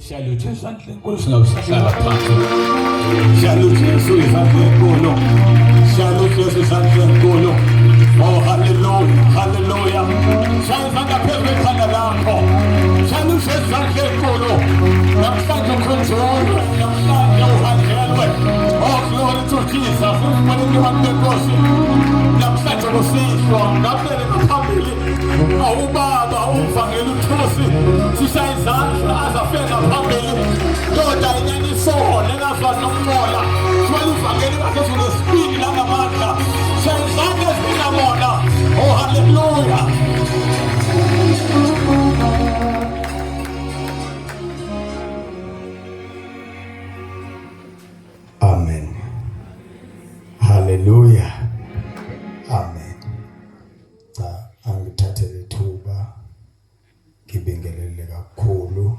Shaya uJesu izandla enkulu singakuhlala phansi. Shaya uJesu izandla enkulu. Shaya uJesu izandla enkulu. Oh hallelujah, hallelujah. Shaya izandla phezu kwekhanda lakho. Shaya uJesu izandla enkulu. Namhlanje ukhonjolwe, namhlanje uhanjelwe. Oh glory to Jesus. Ufanele abantu benkosi. Namhlanje kusihlwa, ngabele ngaphambili. Awubaba umvangeli uthusi sishaya izandla azafika phambili ndoda inyaniso lengazwa nokumola thwala ivangeli laphezulu esibili langamandla shaya izandla ezingamona. Oh haleluya. Amen. Hallelujah. Amen. Cha, angithathe lethuba ngibingelele kakhulu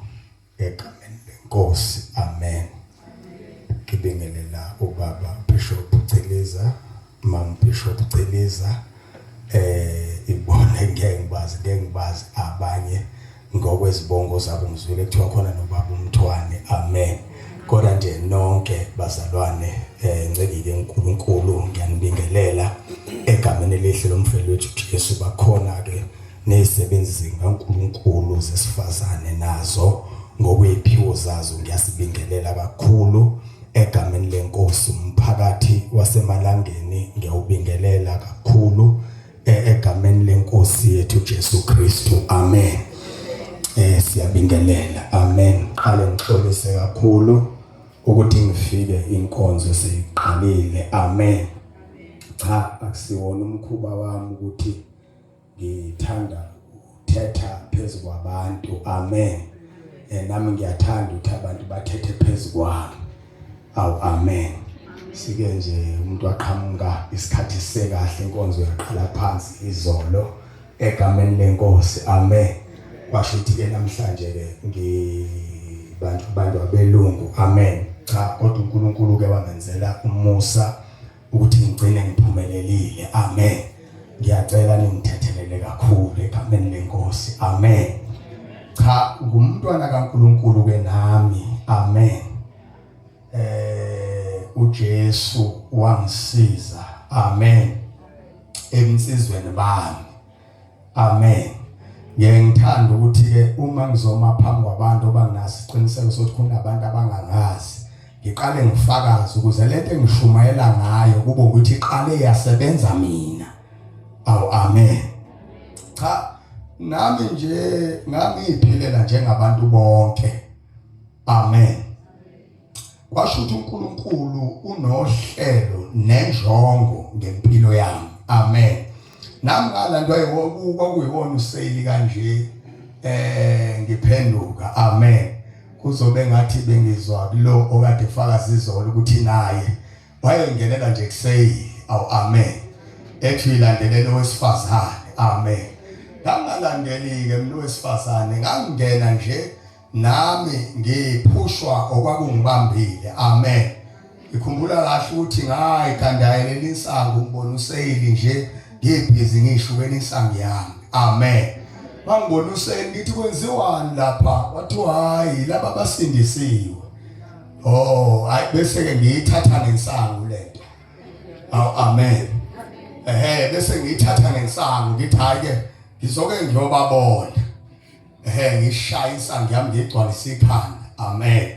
egameni lenkosi. Amen. Ngibingelela ubaba Bishop Celiza, Mam Bishop Celiza, ibone ngeke ngibazi, ngeke ngibazi abanye ngokwezibongo zabo, ngizwile kuthiwa khona nobaba uMthwane. Amen. Kodwa nje nonke bazalwane, ncekike uNkulunkulu, ngiyanibingelela egameni elihle lomfeli wethu Jesu. Bakhona ke nezisebenzi zikaNkulunkulu zesifazane nazo ngokweziphiwo zazo, ngiyasibingelela kakhulu egameni lenkosi. Umphakathi wasemalangeni ngiyawubingelela kakhulu egameni lenkosi yethu Jesu Kristu. Amen. Siyabingelela. Amen. Qale ngixolise kakhulu ukuthi ngifike inkonzo seyiqalile. Amen. Cha, akusiwona umkhuba wami ukuthi ngithanda ukuthetha phezu kwabantu. Amen. Nami ngiyathanda ukuthi abantu bathethe phezu kwami. Awu amen. Sike nje umuntu waqhamuka isikhathi sekahle, inkonzo yaqala phansi izolo egameni lenkosi. Amen. Kwasho ukuthi ke namhlanje ke ngibantu bantu abelungu. Amen. Cha, kodwa uNkulunkulu ke wangenzela umusa ukuthi ngigcine ngiphumelelile. Amen. Ngiyacela ningithethelele kakhulu egameni lenkosi. Amen. Cha, ngumntwana kaNkulunkulu ke nami. Amen. uJesu wangisiza. Amen. Emsizweni bami. Amen. Ngeke ngithanda ukuthi ke uma ngizoma phambi kwabantu abanginaso isiqiniseko sokuthi kunabantu abangangazi, ngiqale ngifakaze ukuze lento engishumayela ngayo kube ukuthi iqale yasebenza mina. Awu amen. Cha, nami nje ngangiphilela njengabantu bonke. Amen. Kwasho ukuthi uNkulunkulu unohlelo nenjongo ngempilo yami. Amen. Nami ngalandwa kwakuyiwona useyili kanje ngiphenduka. Amen. Kuzobe ngathi bengizwa kulo okade efakaza izolo ukuthi naye wayengenela nje kuseyili. Awu amen. Ethi uyilandelela owesifazane. Amen. Ngangalandeli ke mina owesifazane, ngangena nje nami ngiphushwa okwakungibambile. Amen. Ngikhumbula kahle ukuthi ngayigandayelela insangu, ngibona useyili nje ngibhizi ngishukela insangu yami. Amen. Mangibona useyili ngithi kwenziwani lapha, wathiwa hayi laba basindisiwe. Oh, hayi, bese ke ngiyithatha ngensangu lento. Awu amen. Ehe, bese ngiyithatha ngensangu ngithi hayi ke ngizoke ngiyobabona. Ehe, ngishaya insangu yami ngigcwalisa ikhanda. Amen.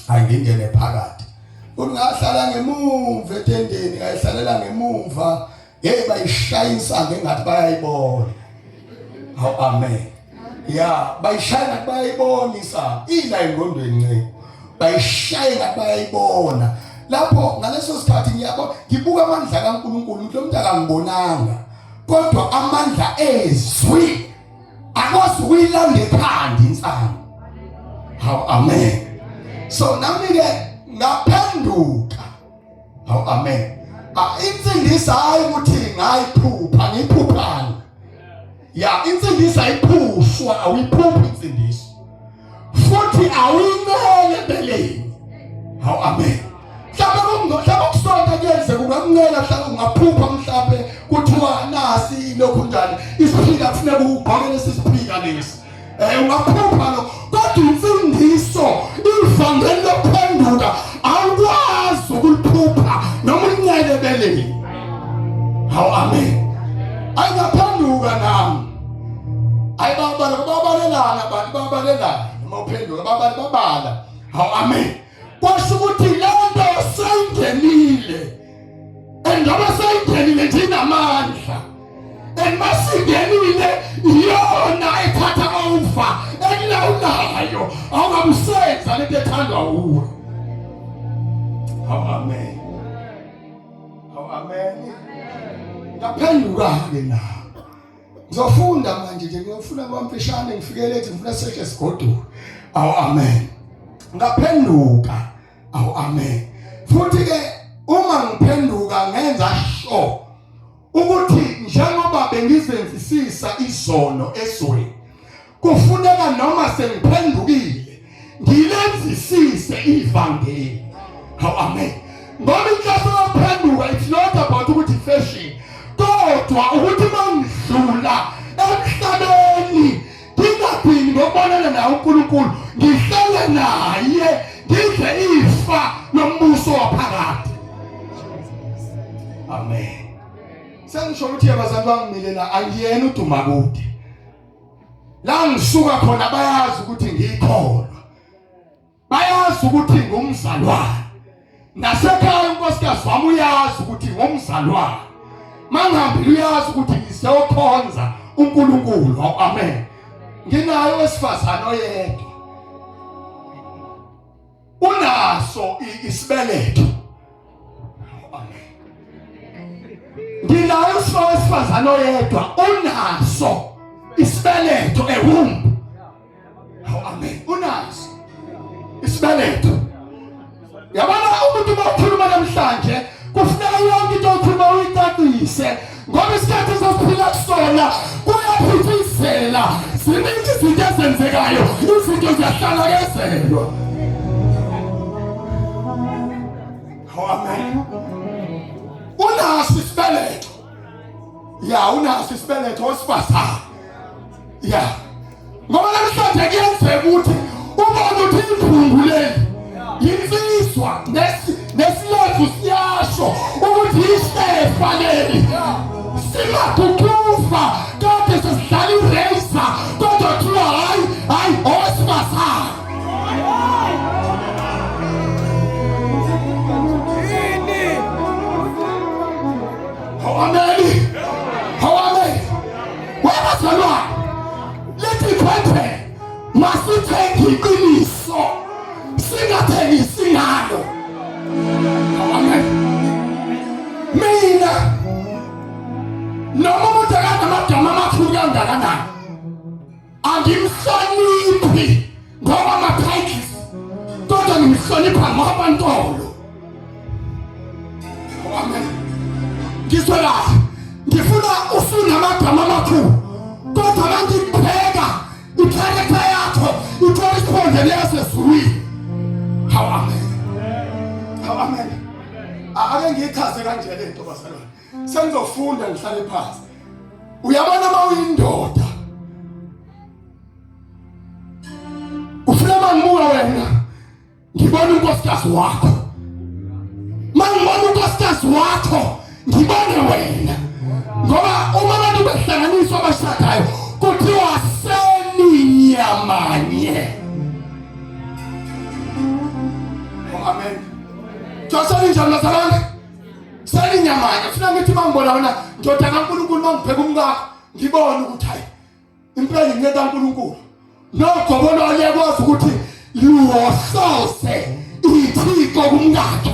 Angingene phakathi. Uthi ngahlala ngemumva etendeni, ngayihlalela ngemumva. Hey, bayishaya insangu engathi bayayibona. Hawu amen. Ya, bayishaya ngathi bayayibona insangu. Ila engqondweni nce. Bayishaya ngathi bayayibona. Lapho ngaleso sikhathi ngiyabona, ngibuka amandla kaNkulunkulu, ukuthi lo muntu akangibonanga. Kodwa amandla ezwi akwazi ukuyilanda ekhanda insangu. Hawu amen. So nami ke ngaphenduka. Hawu amen. Insindiso hayi ukuthi ngayiphupha, ngiyiphuphanga. Ya, insindiso ayiphushwa, awuyiphuphi insindiso. Futhi awuyincele ebeleni. Hawu amen. Mhlawumbe mhlawumbe ukusonta kuyenzeka ungamncela, mhlawumbe ungaphupha, mhlawumbe kuthiwa nasi lokhu njani isiphika kufuneka ugqoke lesi siphika lesi. Ungaphupha lo, kodwa insindiso Uma uphenduka babala babala. Hawu amen. Kwasho ukuthi le nto seyingenile. And ngoba seyingenile nje inamandla. And masingenile iyona ethatha over ekulawulayo. Awungabusenza lento ethandwa wuwe. Hawu amen. Hawu amen. Ngaphenduka-ke na. Ngizofunda manje nje ngiyofuna kwamfishane ngifike lethi ngifuna seshe sigoduke. Awu amen. Ngaphenduka. Awu amen. Futhi ke uma ngiphenduka ngenza sure ukuthi njengoba bengizenzisisa izono ezweni kufuneka noma sengiphendukile ngilenzisise ivangeli. Hawu amen. Ngoba inhloso yokuphenduka it's not about ukuthi fashion kodwa ukuthi mangidlula emhlabeni ngingagcini ngokubonana naye uNkulunkulu ngihlale naye ngidle ifa lombuso waphakade. Amen. Sengisho ukuthi abazali bami mina angiyena uDumakude. La ngisuka khona bayazi ukuthi ngikholwa. Bayazi ukuthi ngumzalwane. Nasekhaya unkosikazi wami uyazi ukuthi ngumzalwane. Mangihambile uyazi ukuthi ngiseyokhonza uNkulunkulu. Amen. Nginayo wesifazane oyedwa. Unaso isibeletho. Amen. Nginayo wesifazane oyedwa unaso isibeletho ewomb. Hawu amen. Unaso isibeletho. Yabona umuntu uma ukhuluma namhlanje kufuneka yonke into oyikhuluma uyicacise ngoba isikhathi esasiphila kusona kuyaphithizela ziningi izinto ezenzekayo izinto ziyahlalakezelwa. Hawu amen. Unaso isibeletho. Ya unaso isibeletho wesifazane. Ya. Ngoba namhlanje kuyenzeka ukuthi ubone ukuthi iphungu leli yinsizwa nesilethu siyasho ukuthi yisefa leli. Singaguqufa kade sesidlala iracer kodwa kuthiwa hayi hayi owesifazane. Hawameli. Hawameli. Wabazalwane. Lethi iBhayibheli masithenge iqiniso singathengisi ngalo. Amen. Mina noma umuntu akanamagama amakhulu kangakanani angimhloniphi ngoba ama-titles kodwa ngimhlonipha ngoba ntolo. Amen. Ngizwe kahle. Ngifuna usunamagama amakhulu kodwa mangikupheka i-character yakho i-corresponde neyasezulwini. Hawu amen. Hawu amen. Ake ngiyichaze kanje le nto bazalwane. Sengizofunda ngihlale phansi. Uyabona uma uyindoda ufuna mangibuka wena ngibona unkosikazi wakho mangibona unkosikazi wakho ngibone wena ngoba uma abantu behlanganiswa abashadayo kuthiwa seninyamanye. Oh, amen. Josani njani bazalwane? Seninyamanye. Funa ngithi mangibona wena ndoda kaNkulunkulu mangibheka umkakho ngibone ukuthi hayi impela inceku kaNkulunkulu nogcobo lwalo liyakwazi ukuthi luwohlose ithixo kumkakhe.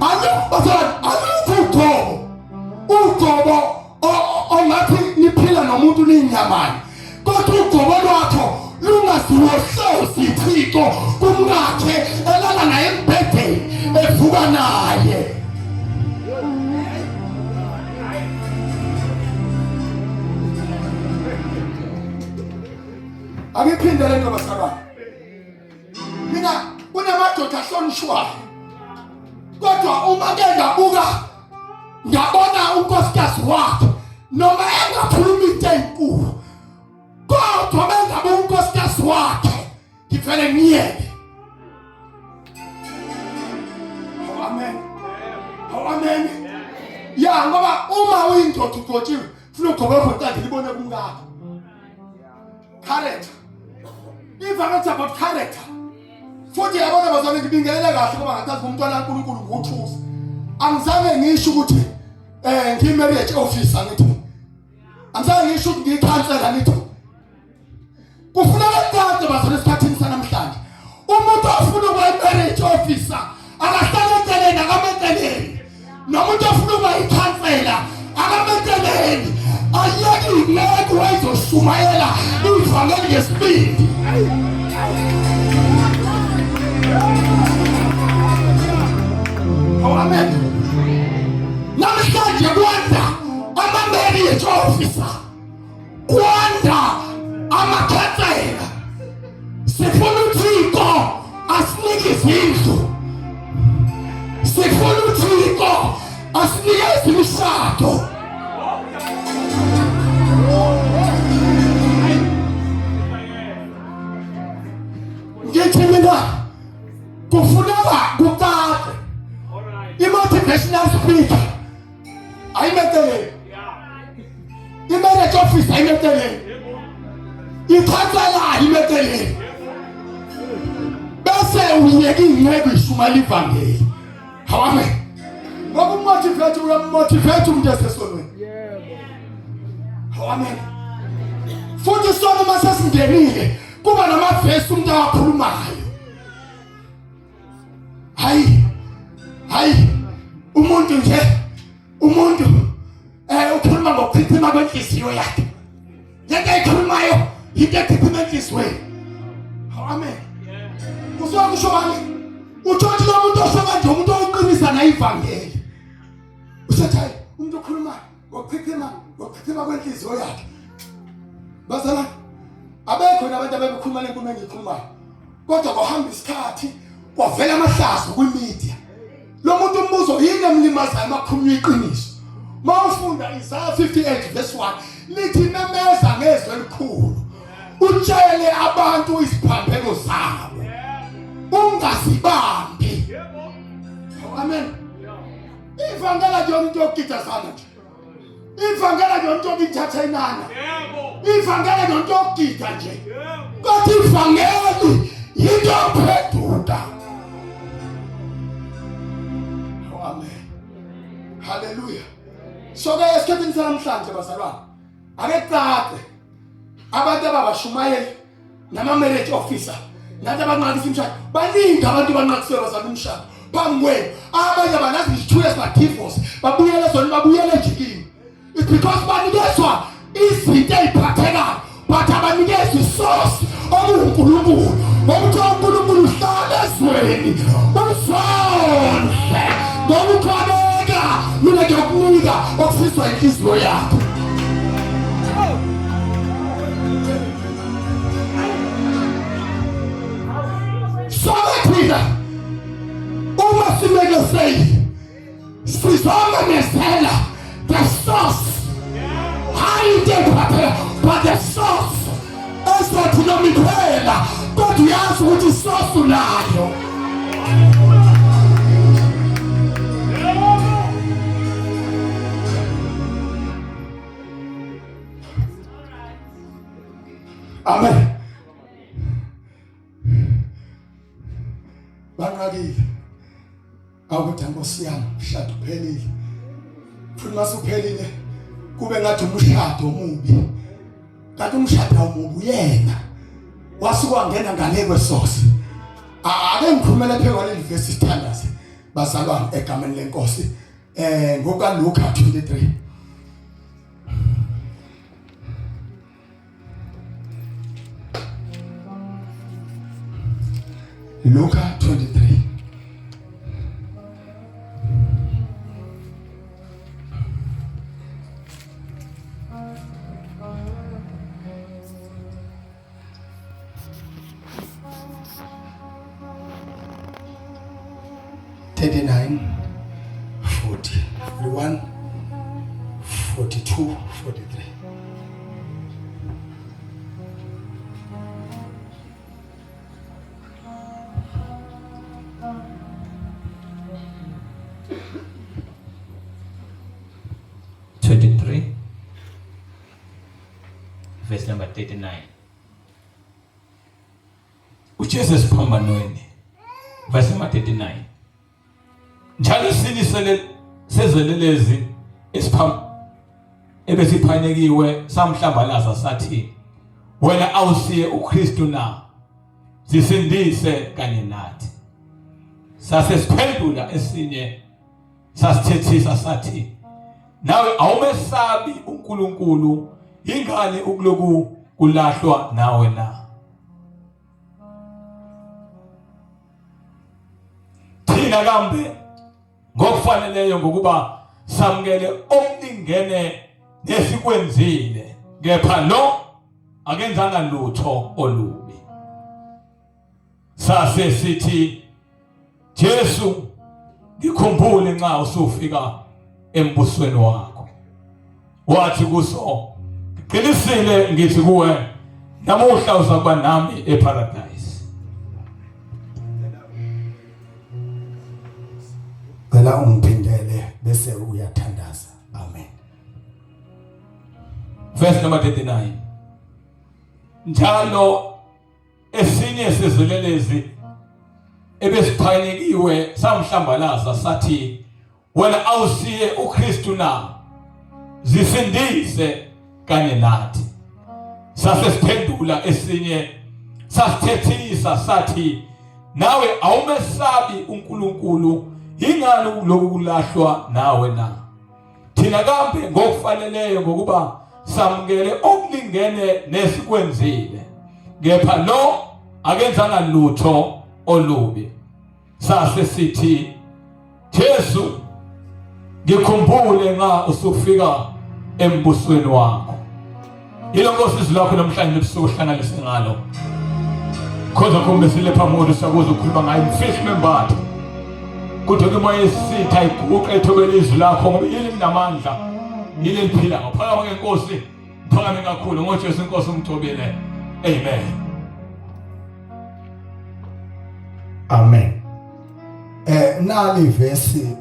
Alukho bazalwane, alukho ugcobo ugcobo ongathi niphila nomuntu niyinyamane kodwa ugcobo lwakho lungaziwohlosi ithixo kumkakhe elala naye embhedeni evuka naye. Angiphinde le nto bazalwane. Mina kunamadoda ahlonishwayo. Kodwa uma ke ngabuka ngabona unkosikazi wakhe noma engakhuluma into enkulu kodwa bengabe unkosikazi wakhe ngivele ngiyeke. Amen. Amen. Ya ngoba uma uyindoda ugcotshiwe funa ugcobe khona libone kumkakho. Character. Ivangeli about character. Futhi yabona bazalwane ngibingelela kahle ngoba ngacathi ngumntwana kaNkulunkulu nguthusa. Angizange ngisho ukuthi eh ngi marriage officer ngithi. Angizange ngisho ukuthi ngiyikhansela ngithi. Kufuneka cace bazalwane esikhathini sanamhlanje. Umuntu ofuna ukuba i-marriage officer akahlale eceleni akameceleni. Nomuntu ofuna ukuba ikhansela akameceleni. Ayeke inceku wayezoshumayela ivangeli ngesibindi. Oh, amen. Namhlanje kwanda ama-marriage officer. Kwanda amakhansela. Sifuna uThixo asinike izindlu. Sifuna uThixo asinikeze imishado. Ngithi mina kufuneka kucace i-motivational speaker ayimeceleni i-marriage office ayimeceleni ikhansela ayimeceleni bese uyeka iy'nceku ishumayela ivangeli hawame ngoba umotivate uyamotivate umuntu esesonweni hawame futhi isono uma sesingenile kuba namavesi umuntu awakhulumayo hayi hayi umuntu nje umuntu eh ukhuluma ngokuchichima kwenhliziyo yakhe lento ayikhulumayo into echichima enhliziyweni amen usuke kusho bani utshothi lo muntu osho kanje umuntu oqinisa naye ivangeli usethi hayi umuntu okhuluma ngokuchichima ngokuchichima kwenhliziyo yakhe bazalwane abekho nabantu abebekhuluma lenkulumo engiyikhulumayo kodwa kwahamba isikhathi kwavela amahlazo kwimedia lo muntu umbuzo yini emlimazayo makhulunywa iqiniso mawufunda Isaya 58 verse 1 lithi memeza ngezwi elikhulu utshele abantu iziphambeko zabo ungazibambi amen ivangela nje umuntu yokugida sana nje ivangela nje umuntu yokuthatha inana ivangela nje umuntu yokugida nje kodwa ivangeli yinto yokuphenduka oh, amen haleluya so ke esikhathini sanamhlanje bazalwane ake cace abantu ababashumayeli nama-marriage officer nathi abanqakisa imishado baningi abantu banqakisiwe bazala umshado phambi kwenu abanye banazi ngisho two years ba-divorce babuyele ezweni babuyele nje kini it's because banikezwa izinto ey'phathekayo but abanikezwa isource okuwunkulunkulu ngokuthiwa unkulunkulu uhlala ezweni uzondle ngokukhoneka mina ngiyokunika okufiswa inhliziyo yakho Sonke thina uma simeke seyi sizomemezela the source hayi into ephathela but the source esothi noma iphela kodwa uyazi ukuthi isource unayo Amen. Banqakile. Awukuthi Nkosi yami umshado uphelile. Futhi masuphelile kube ngathi umshado omubi. Kanti umshado awumubi uyena. Wasuka wangena ngale kwesosi. Ake ngikhulumele phezu kwaleli verse sithandaze bazalwane egameni lenkosi. Eh ngoka Luka 23. Luka 23 39 40 41 42 43 23 verse number 39. uJesu esiphambanweni, verse number 39. Njalo isilisele sezelelezi esipham ebesiphanyekiwe samhlambalaza sathi, wena awusiye uKristu na? Zisindise kanye nathi. Sase siphendula esinye sasithethisa sathi, nawe awumesabi uNkulunkulu, ingani ukuloku kulahlwa nawe na? Thina kambe ngokufaneleyo ngokuba samukele okulingene nesikwenzile, kepha lo akenzanga lutho olubi. Sase sithi, Jesu, ngikhumbule nxa usufika embusweni wakho. Wathi kuso, ngiqinisile ngithi kuwe, namuhla uzakuba nami eParadise. Cela ungiphindele bese uyathandaza. Amen. Verse number 39. Njalo esinye sezelelezi ebesiphanyekiwe samhlambalaza sathi, wena awusiye uKristu na? Zisindise kanye nathi. Sase siphendula esinye sasithethisa sathi, nawe awumesabi uNkulunkulu, ingani lokhu kulahlwa nawe na? Thina kambe ngokufaneleyo ngokuba samukele okulingene nesikwenzile, kepha lo akenzanga lutho olubi. Sase sithi, Jesu, ngikhumbule nxa usufika embusweni wakho. Yilo Nkosi izwi lakho namhlanje ebusuku hlanganise ngalo. Khoza kumbe sile phambi sakuze ukhuluma ngayo imfihlo membatho. Kodwa ke moya esitha iguqe ethobela izwi lakho ngoba yini linamandla. Yini liphila ngaphakama ke Nkosi, phakame kakhulu ngoJesu inkosi umthobile. Amen. Amen. Nali ivesi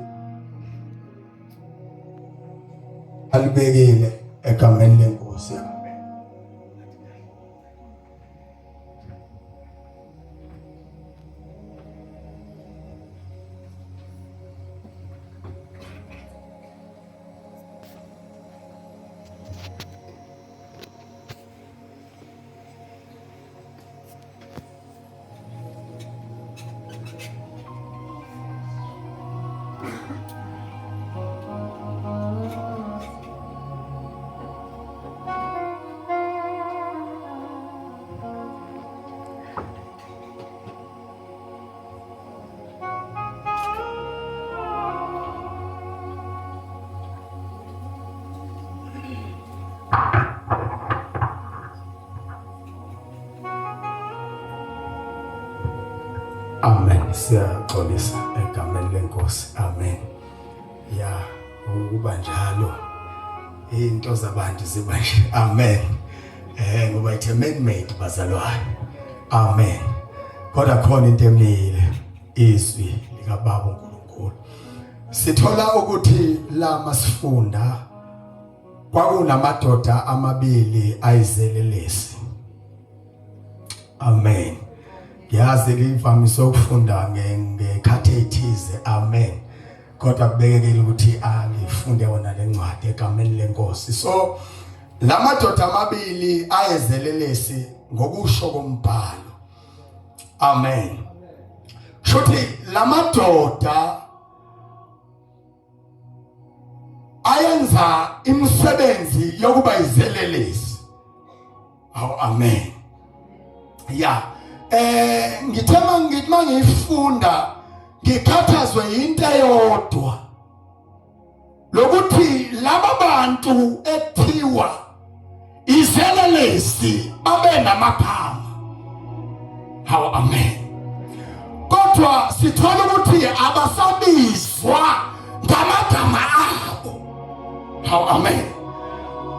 alibekile egameni lenkosi. Amen. Amen. Siyaxolisa egameni lenkosi. Amen. Ya, ukuba njalo into zabantu ziba nje. Amen. Ngoba it's a man made bazalwane. Amen. Kodwa khona into emile izwi lika Baba uNkulunkulu. Sithola ukuthi la masifunda kwakunamadoda amabili ayizelelesi. Amen. Ngiyazi ngivamise ukufunda ngekhathi ethize. Amen. Kodwa kubekekile ukuthi angifunde wona lencwadi egameni lenkosi. So lamadoda amabili ayezelelesi ngokusho kombhalo. Amen. Shuthi lamadoda ayenza imisebenzi yokuba izelelesi. Awu amen. Ya. Ngithe mangithi mangifunda ngikhathazwe into eyodwa. Lokuthi laba bantu ekuthiwa izelelesi babe namagama. Hawu amen. Kodwa sithola ukuthi abasabizwa ngamagama abo. Hawu amen.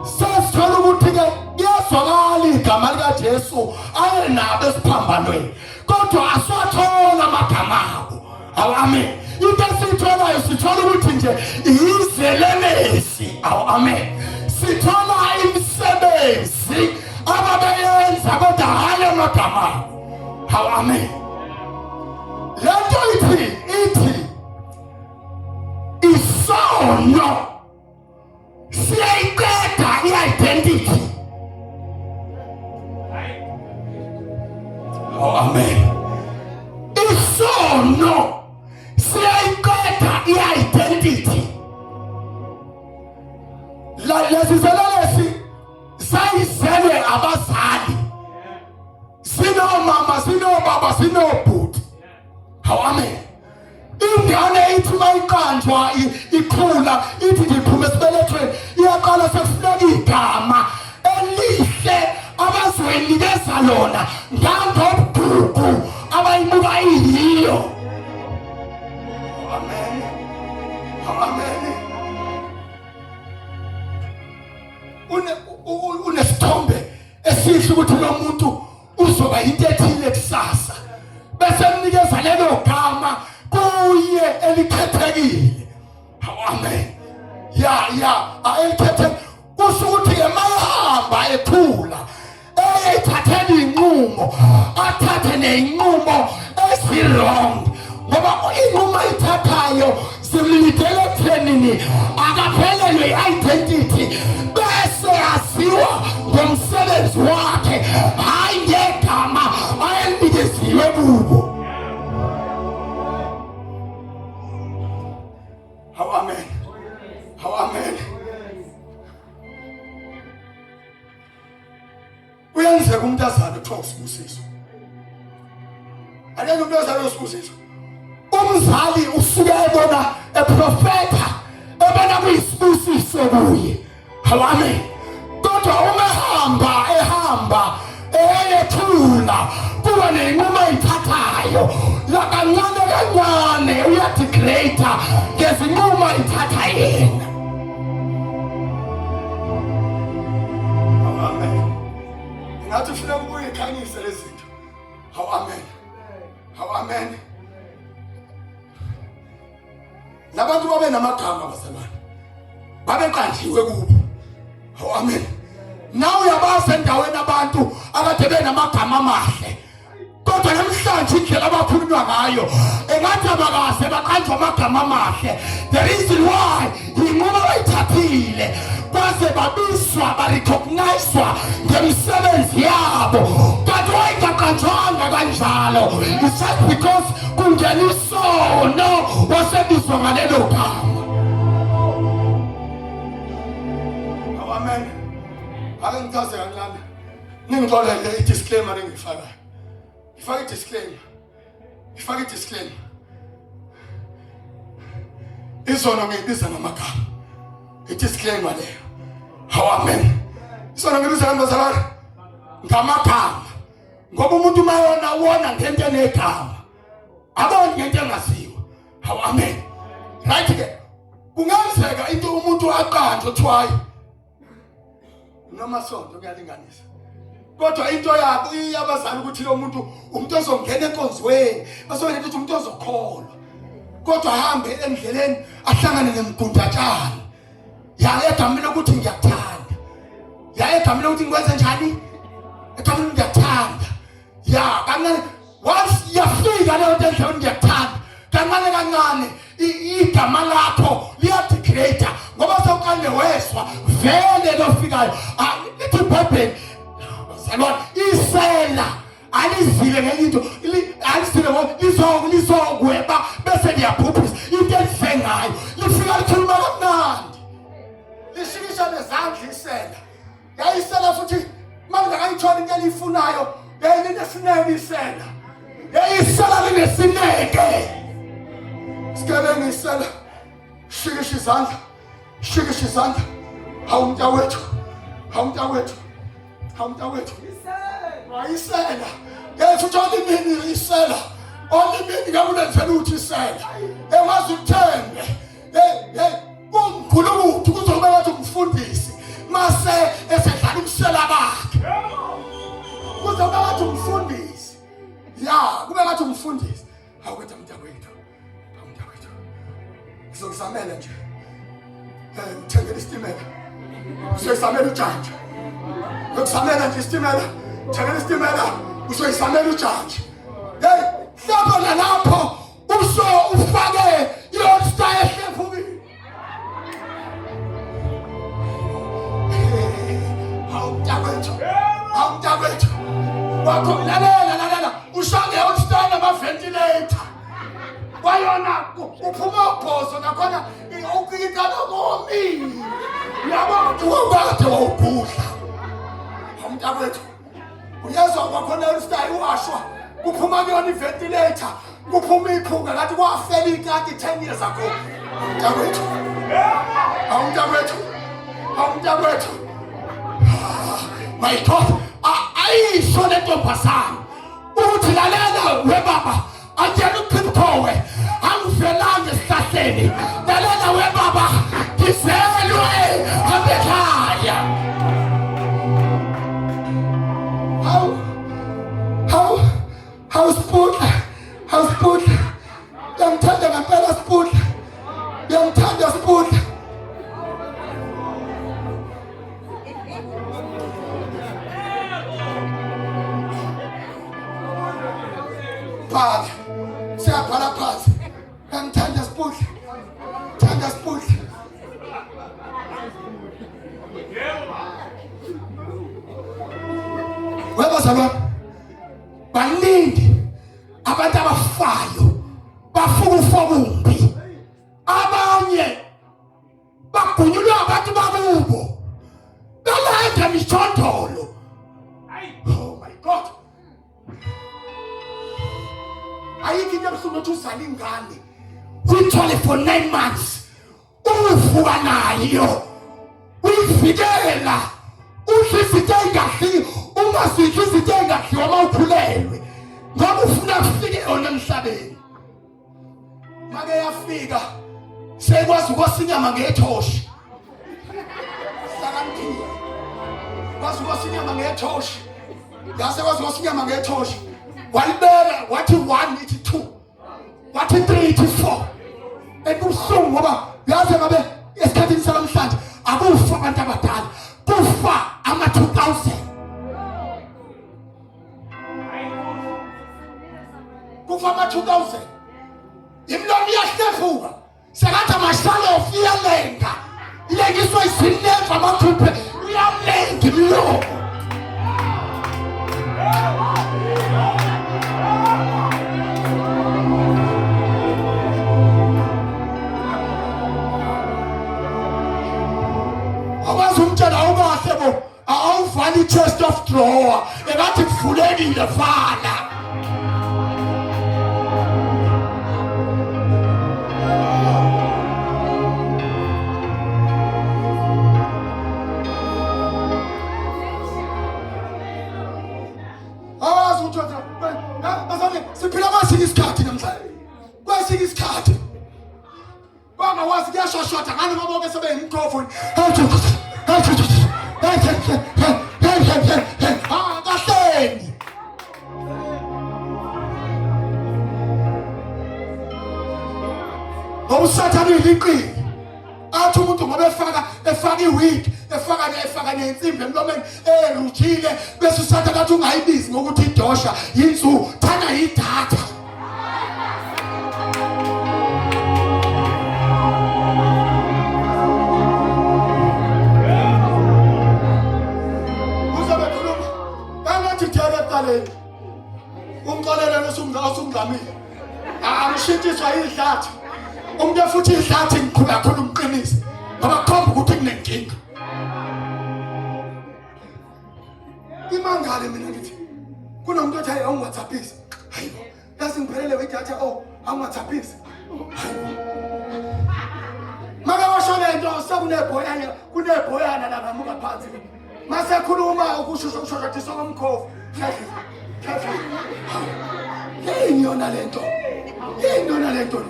Sesithola ukuthi ke kuyazwakala igama likaJesu ayenabo esiphambanweni, kodwa aswathola amagama abo. Hawu amen. Into esiyitholayo sithola ukuthi nje izelelesi. Hawu amen. Sithola imisebenzi ababeyenza kodwa hhayi amagama abo. Hawu amen. Lento ithi isono siyayiqeda i-identity. Oh amen. Isono siyayiqeda i-identity. Lesi selelesi sayizelwe abazali, sinomama, sinobaba, sinobhuti. Hawu amen. Ingane ithi mayiqanjwa ikhula ithi ngiphuma esibelethweni, iyaqala sekufuneka igama elihle abazoyinikeza lona ngangobugugu abayibuka iyiyo. Amen. Amen. Unesithombe esihle ukuthi lo muntu uzoba into ethile kusasa, bese mnikeza lelo gama kuye elikhethekile. Amen. Ya ya elikhethe kusho ukuthi ke mayehamba ekhula eyithathela inqumo, athathe nezinqumo ezi-wrong, ngoba inqumo ayithathayo simlidele ekuthenini akaphelelwe i-identity bese aziwa ngomsebenzi wakhe, hhayi ngegama ayelinikeziwe kubo. Hawu amen. Hawu amen. Kuyenzeka umuntu azalwe kuthiwa uSibusiso. Akekho umuntu ozalwe uSibusiso. Umzali usuke ebona eprofetha, ebona kuyisibusiso kuye. Hawu amen. Kodwa uma ehamba ehamba eyethula kuba nenqumo ayithathayo la kancane kancane uyadegrade ngezinqumo ayithatha yena. Amen. Ngathi ufuna ukubuye ikhanyise lezi zinto. Hawu amen. Hawu amen. Labantu babe namagama bazalwane. Babeqanjiwe kubo. Hawu amen. Nawe uyabazi endaweni abantu akade benamagama amahle. Kodwa namhlanje indlela abakhulunywa ngayo engathi abakaze baqanjwa amagama amahle. The reason why yinqumo abayithathile baze babizwa barecognizewa ngemisebenzi yabo, kanti wayengaqanjwanga kanjalo. It's just because kungena isono wasebizwa ngalelo gama. Amen. Ake ngichaze kancane, ningixolele i-disclaimer engiyifakayo. Ngifake i-disclaimer, ngifake i-disclaimer. Izono ngiyibiza ngamagama, i-disclaimer leyo. Hawu amen. Izono ngibiza ngabazalwane ngamagama, ngoba umuntu uma yona wona ngento enegama, aboni ngento engaziwa. Hawu amen. Right ke, kungenzeka into umuntu aqanjwe kuthiwa noma sonto kuyalinganisa, kodwa into yabo iyabazali ukuthi lo muntu umuntu ozongena enkonzweni, basongena ukuthi umuntu ozokholwa, kodwa ahambe endleleni ahlangane nemgundatshana ya egameni lokuthi ngiyakuthanda, ya egameni lokuthi ngikwenze njani, egameni ngiyakuthanda, ya kancane once yafika leyo nto endleleni ngiyakuthanda, kancane kancane igama lakho liyadegrade, ngoba sewuqale wezwa vele lofikayo. Lithi iBhayibheli bazalwane, isela alizile ngenye into, alizile ngoba lizokweba bese liyabhubhisa into elife ngayo. Lifika likhuluma kamnandi, lishikisha nezandla isela, yayisela futhi makungakayitholi into eliyifunayo, yayilinesineke isela, yayisela linesineke. Sigebengu isela, shikisha izandla, shikisha izandla. Hawu mntawethu, hawu mntawethu, hawu mntawethu, wayisela. Yethu uthi olimini isela, olimini ngakulenzela ukuthi isela engazi ukuthembe. Hey hey, kumkhulu ukuthi kuzobe ngathi umfundisi mase esedlala ubusela bakhe, kuzobe ngathi umfundisi, ya kube ngathi umfundisi. Hawu kodwa mntakwethu, hawu mntakwethu, ngizokuzamela nje ngithengele isitimela, usoyizamela ujantshi. Ngizokuzamela nje isitimela, thengela isitimela, usoyizamela ujantshi. Kwakho lalela lalela ushange uhlala ama ventilator. Kwayona uphuma ubhozo nakhona uqikicana komile. Uyabona ukuthi wawukade wawugudla. Umntakwethu uyezwa kwakhona ustayi washwa kuphuma kuyona i-ventilator kuphuma iphunga ngathi kwafela ikati 10 years ago. Mntakwethu. Awumntakwethu. Awumntakwethu. My God, ayisho le ntombazane ukuthi lalela webaba akuyena uqhibukhowe angivelanga esihlahleni lalela webaba ngizelwe hambe ekhaya hawu hawu hawu siputla hawu siputla uyangithanda ngempela siputla uyangithanda siputla Bhala siyabhala phansi uyangithanda siputla thanda siputla webazalwane baningi abantu abafayo bafuka ufokumbi abanye bagunyulwa abantu bakubo balanda mijondolo oh my god ayikho into ebuhlungu ukuthi uzale ingane uyithwale for 9 months uvuka nayo uyivikela udla izinto ey'ngadli ungazidli izinto ey'ngadliwa uma ukhulelwe ngoba ufuna kufike yona emhlabeni make yafika seyikwazi ukosa inyama ngethoshi hlakaniphile kwazi ukosa inyama ngethoshi yase kwazi ukosa inyama ngethoshi walibeka wathi one ithi two wathi 3 ithi 4 ekubuhlungu ngoba yazi ngabe esikhathini sanamhlanje akufa abantu abadala kufa ama 2000 kufa ama 2000 imlomo iyahlephuka Sengathi amashalofu iyalenga ilengiswa izinemva amathuphe uyalenga imlomo akwazi umtshela awukahle bo awuvali i-chest of drawer engathi kuvulekile vala awazi ukuthi bazane siphila kwesinye isikhathi namhlanje kwesinye isikhathi Bangawazi kuyashwashwatha ngani ngoba bonke sebeyimkhovu. Kahleni. Ngoba uSathane uyiqili. Athi umuntu ngoba efaka efaka iwig efaka efaka nensimbi emlomeni erujile bese uSathane athi ungayibizi ngokuthi idosha yinzu thana yidatha. Umxolele osumngamile angishintshiswa ihlathi umuntu efuthi ihlathi ngikhula khona umqinise ngoba kukhomba ukuthi kunenkinga imangale mina ngithi kunomuntu othi hayi awungiwhatsappisi hayi yazi ngiphelele idatha oh awungiwhatsappisi make washo le nto sekunebhoyana kunebhoyana la ngamuka phansi masekhuluma ukushushushushadiswa komkhovu yini yona le nto yini yona le nto le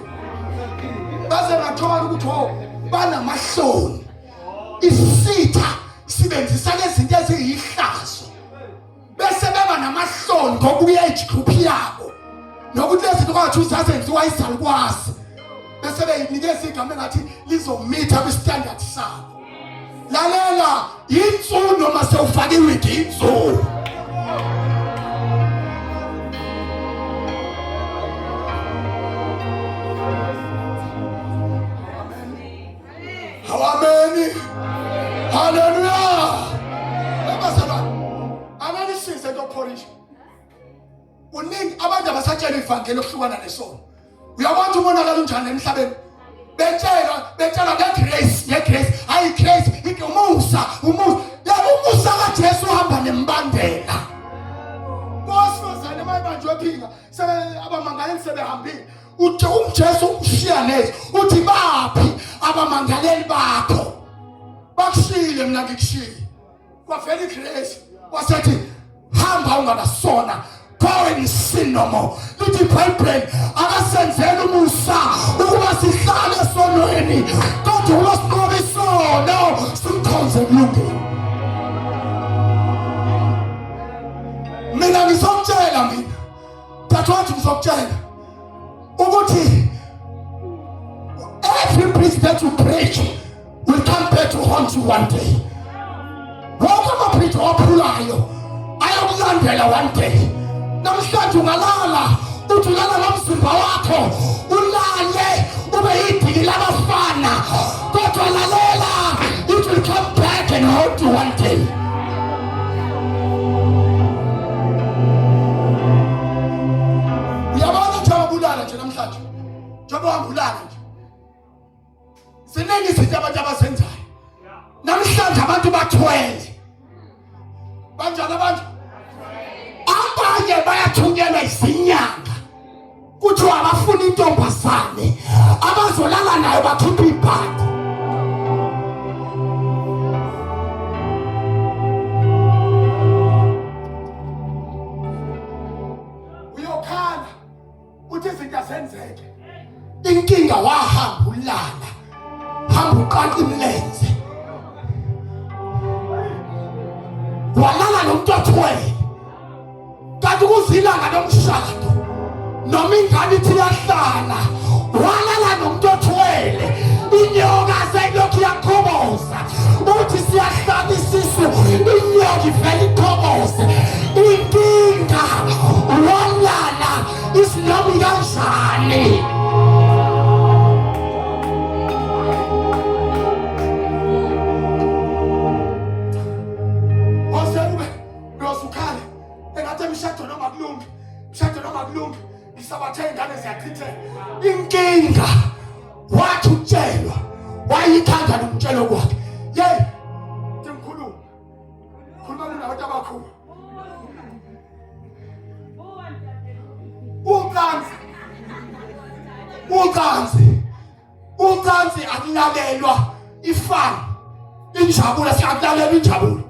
baze bathola ukuthi oh banamahloni isitha sibenzisa lezinto eziyihlazo bese beba namahloni ngokuya age group yabo nokuthi lezinto kwathi uzazenziwa izalukwazi bese beyinikeza igama engathi lizomitha kwi-standard sabo lalela yinsu noma sewufake iwigi insu Awameni. Haleluya. Abazalwane, ananisize into phorisha. Betshela ivangeli lokuhlukana nesono. Uyabona umonakalo unjani emhlabeni? Betshelwa betshelwa ngegrace, ngegrace, hayi grace, umusa, umusa. Yabo umusa kaJesu uhamba nembandela. Kosifazane mayibanjwe phinga, sebe abamangaleli sebehambile. Uthi umJesu ushiya lezi, uthi baphi abamangaleli bakho? Bakushiyile mina ngikushiyile. Kwavela igrace wasethi hamba unganasona go and sin no more. Lithi iBhayibheli akasenzeli umusa ukuba sihlale esonweni kodwa ukuba sinqobe isono simkhonze ekulungeni. Mina ngizokutshela mina dadewethu ngizokutshela ukuthi every bridge that you break will come back to haunt you one day. Wonke amabridge owaphulayo ayokulandela one day. Namhlanje ungalala uthi ulala nomzimba wakho ulale ube yidili labafana kodwa lalela it will come back and haunt you one day. Uyabona njengoba ulala nje namhlanje njengoba uhamba ulala nje ziningi izinto abantu abazenzayo namhlanje abantu bathwele banjani abantu abanye bayathunyelwa izinyanga kuthiwa abafuna intombazane abazolala nayo bakhiphe ibhadi uyokhala uthi izinto azenzeke inkinga wahamba ulala hamba uqaqa imilenze walala nomuntu othwele kanti kuzilanga lomshado noma ingane ithi iyahlala walala nomuntu othwele inyoka seyilokhu iyakhoboza uthi siyahlala isisu inyoka ivele ikhoboze inkinga walala isinomi kanjani Osekube uyosukhale engathi emshado noma kulungi mshado noma kulungi ngisabathe ingane ziyachitheka inkinga wathi utshelwa wayikhanda nomtshelo kwakhe yeyi ngikhuluma khuluma kunabantu abakhulu ucansi ucansi ucansi akulalelwa ifani injabulo siyakulalelwa injabulo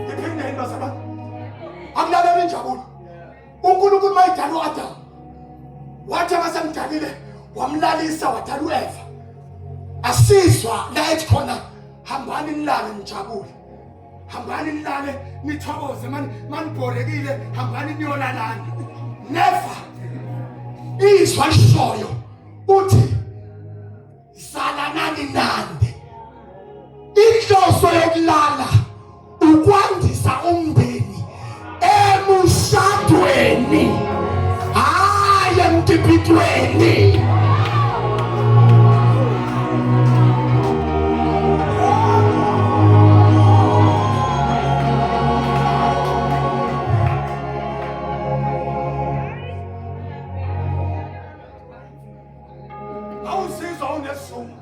iphinde into sabantu akulalelwa injabulo uNkulunkulu mayidala uAdam wathi abasemdalile wamlalisa wadala uEva asizwa la ethi khona hambani nilale nijabule hambani nilale nithokoze mani manibhorekile hambani niyolalana never izwa lishoyo uthi zalanani nande inhloso yokulala ukwandisa umndeni emushadweni hayi emkipitweni awuzizwa unesizungu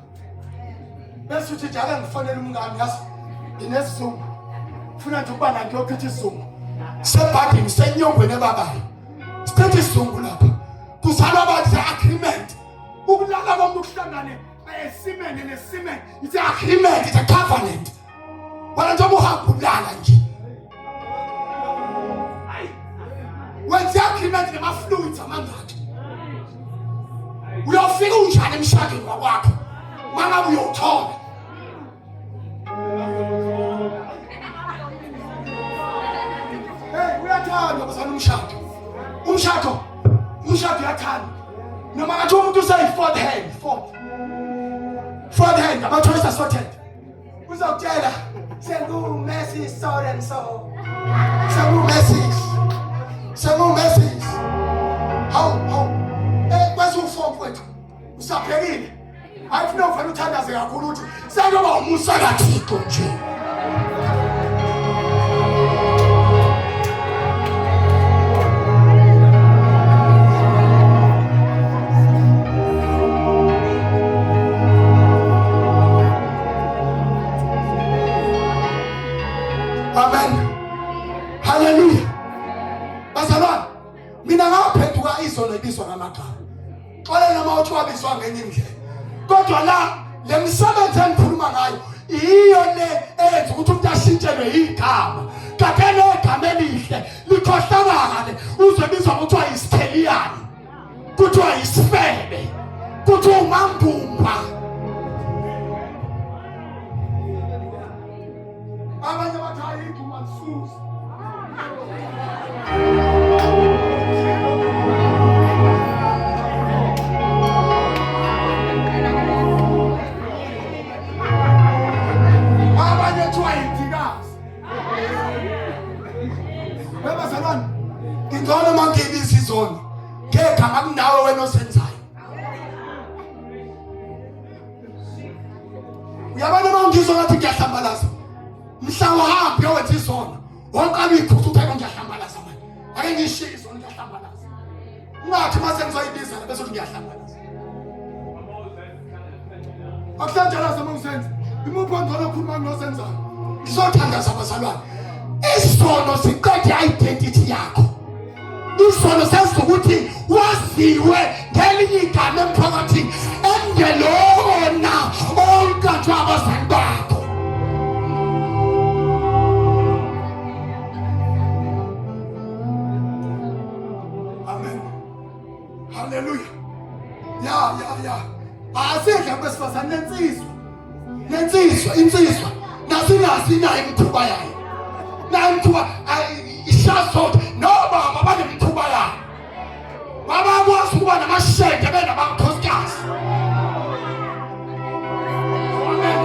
bese uthi njalo ngifonela umngane yazi nginesizungu funa nje ukuba nanto yokuchitha isizungu sebhadini senyongweni ebabayo sichitha isizungu lapha kuzalwa abantu se-agreement ukulala komuntu kuhlangane esimene nesimene it's agreement it's a covenant wena njengoba uhamba ulala nje wenza i-agreement nama-fluids amangaki uyofika unjani emshadweni wakwakho mangabe uyowuthola hey uyathandwa bazana umshado umshado umshado uyathandwa noma ngathi umuntu useyi-fourth hand fourth fourth hand ama-choice assorted uzokutshela sengu-messi so and so sengu-messi sengu-messi hawu hawu um kweziwu-four mfowethu usabhekile hayi funa uvele uthandaze kakhulu ukuthi sekuyoba umusa kathixo nje. Mina ngaphenduka izono ibizwa ngamagama. Xolela noma uthi wabizwa ngenye indlela. Kodwa la le misebenzi engikhuluma ngayo iyo le eyenza ukuthi umuntu ashintshelwe igama. Kade negama elihle likhohlakale uzwe bizwa kuthiwa isitheliyane. Kuthiwa isifebe. Kuthiwa umambumba. Abanye bathi ayikho umansusa. Abanye kuthiwa yidikazi. Webazalwane, ngingcono uma ngibiza izono ngegama kunawe wena osenzayo. Uyabona uma ungizwa ngathi ngiyahlambalaza mhla uhambe uyowenza izono waqala uyikhutha uthi ayi ngiyahlambalaza manje ake ngishiye izono ngiyahlambalaza ungathi uma sengizoyibiza bese uthi ngiyahlambalaza akuhlanjalaza uma usenza imuphi ongcono okhuluma nosenzayo ngizothandaza abazalwane isono siqede i-identity yakho isono senza ukuthi waziwe ngelinye igama emphakathini engelona omkatshwa abazali bakho amen haleluya ya ya ya asidla besifazane nensizwa nensizwa insizwa nasinazi inayo imikhuba yayo nayo imikhuba ishasot nobaba banemikhuba yabo babakwazi ukuba namashende benabakhosikazi amen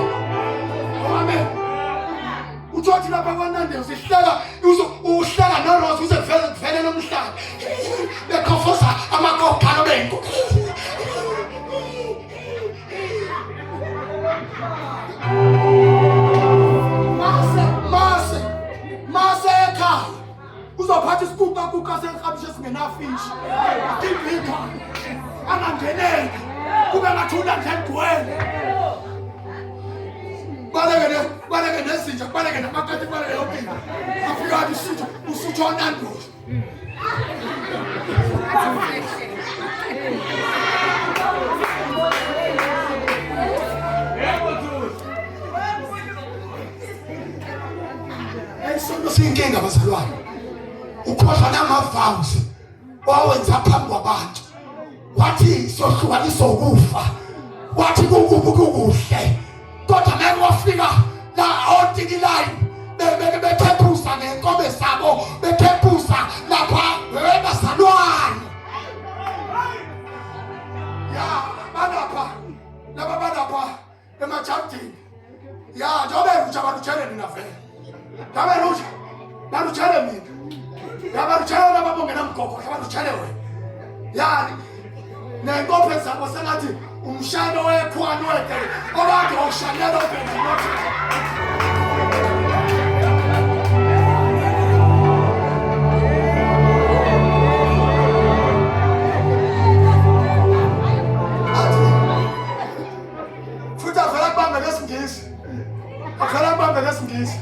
amen uthothi lapha kwanande usihleka uhleka norose uze vele kuvele lomhlaba bekhofoza amakogalo benko Mase mase mase ekhaya uzophatha isikuka kuka sengihabishe singenafishi ibhika angangeneki kube ngathi ulandla ligcwele baleke ne baleke nezinja baleke namakati baleke yonke into afika athi usuthu usuthu onandosi Isonto siyinkinga bazalwane. Ukhohlwa nama-vows wawenza phambi kwabantu. Wathi sohlukaniswa ukufa. Wathi kukubi kukuhle. Kodwa ngeke wafika la otikilayi bekhephusa ngenkobe zabo bekhephusa lapha bebazalwane. Ya balapha laba balapha emajardini ya njengoba erusha balutshele nina vele ngabe erusha balutshele mina ya balutshele laba bongenamgogodla balutshele wena yani nenkophe zabo sengathi umshana wekhwani wedele okade wawushanela obhekanothi futhi avela kubambe ngesingisi avela kubambe ngesingisi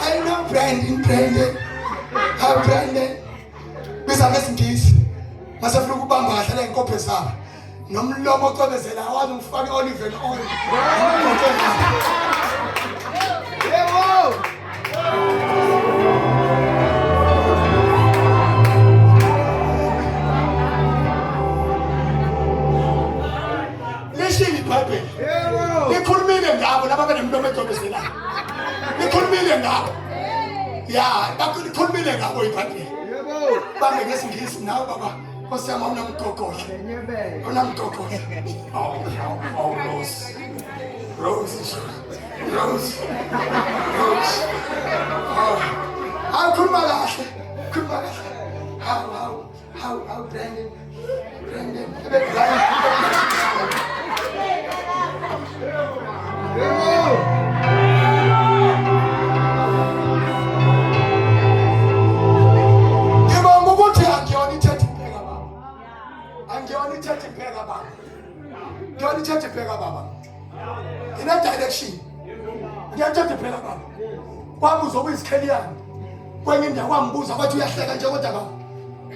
I know Brandon, Brandon. How Brandon. Biza ngesingisi. Mase funa ukubamba kahle le nkophe zabo. Nomlomo ocwebezela awazi ngifake olive and oil. Yebo. Lishilo iBhayibheli. Yebo. Likhulumile ngabo laba benemlomo ecwebezelayo. Likhulumile ngabo. Ya, bakhulumile ngabo iBhayibheli. Yebo. Bambe ngesingisi nawe baba. Nkosi yami awunamgogodla. Awunamgogodla. Oh, oh, oh, Rose. Rose. Rose. Rose. Oh. Hawu khuluma kahle. Khuluma kahle. Hawu hawu hawu hawu Brandon. Brandon. Ebe Brian. Ngibonga ukuthi angiyona ithethe ibheka baba. Angiyona ithethe ibheka baba. Ngiyona ithethe ibheka baba. Ngine direction. Ngiyathethe ibheka baba. Kwami uzobe isikheliyane. Kwenye indawo wangibuza kwathi uyahleka nje kodwa baba.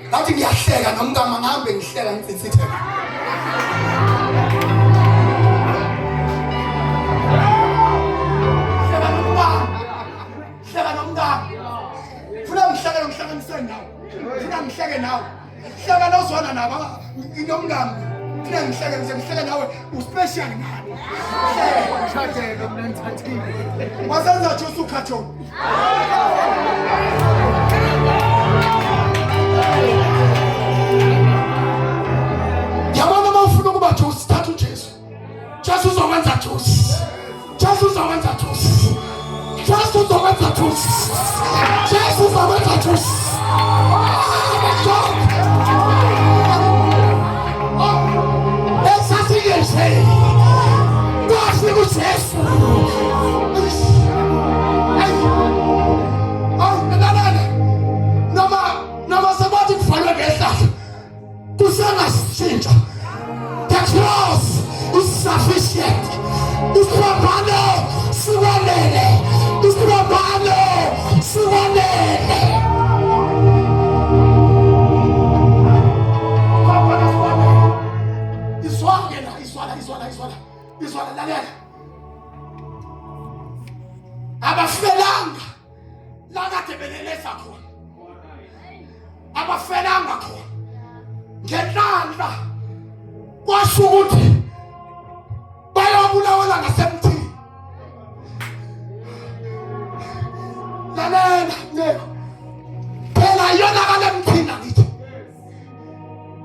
Ngathi ngiyahleka nomkama ngihambe ngihleka ngitsitsitheka. Hleka nomkama. Hleka nomkama. Funa ngihleke ngihlanganise nawe. Funa ngihleke nawe. Hleka nozwana nabo nomngami. Funa ngihleke ngize ngihleke nawe uspecial ngani. Shadeke mina ngithathile. Wasenza juice ukhathoni. Yabona uma ufuna ukuba juice thatha uJesu. Jesu uzokwenza juice. Jesu uzokwenza juice. Jesu uzokwenza juice. Jesu uzokwenza juice. Oh, Esasingeze. Kwafika uJesu. Awu, nalana. Noma noma sebathi kuvalwe ngehlahla. Kusengashintsha. The cross is sufficient. Isiphambano siwanele. Isiphambano siwanele. Isiphambano siwanele. Izwake la, izwala, izwala, izwala. Izwala lalela. Abafelanga la kade belelesa khona. Abafelanga khona. Ngenhlanhla kwasho ukuthi bayobulawela ngasemthini. Lalela Nceku. Phela yonakala emthini angithi.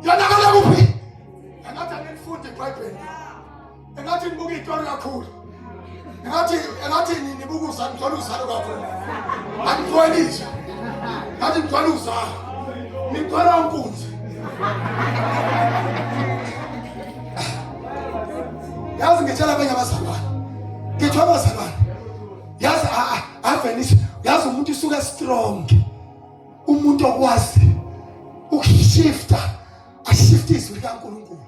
Yonakala kuphi? Engathi anilifundi iBhayibheli. Engathi nibuka itori kakhulu. Engathi engathi nibuka uzalo ngicela uzalo kakhulu. Angigcwele izwi. Ngathi ngigcwele uzalo. Nigcwele unkunzi. Yazi ngitshela abanye abazalwane. Ngithi abazalwane. Yazi avenish yazi umuntu usuke strong. Umuntu okwazi ukushifta ashifte izwi likaNkulunkulu.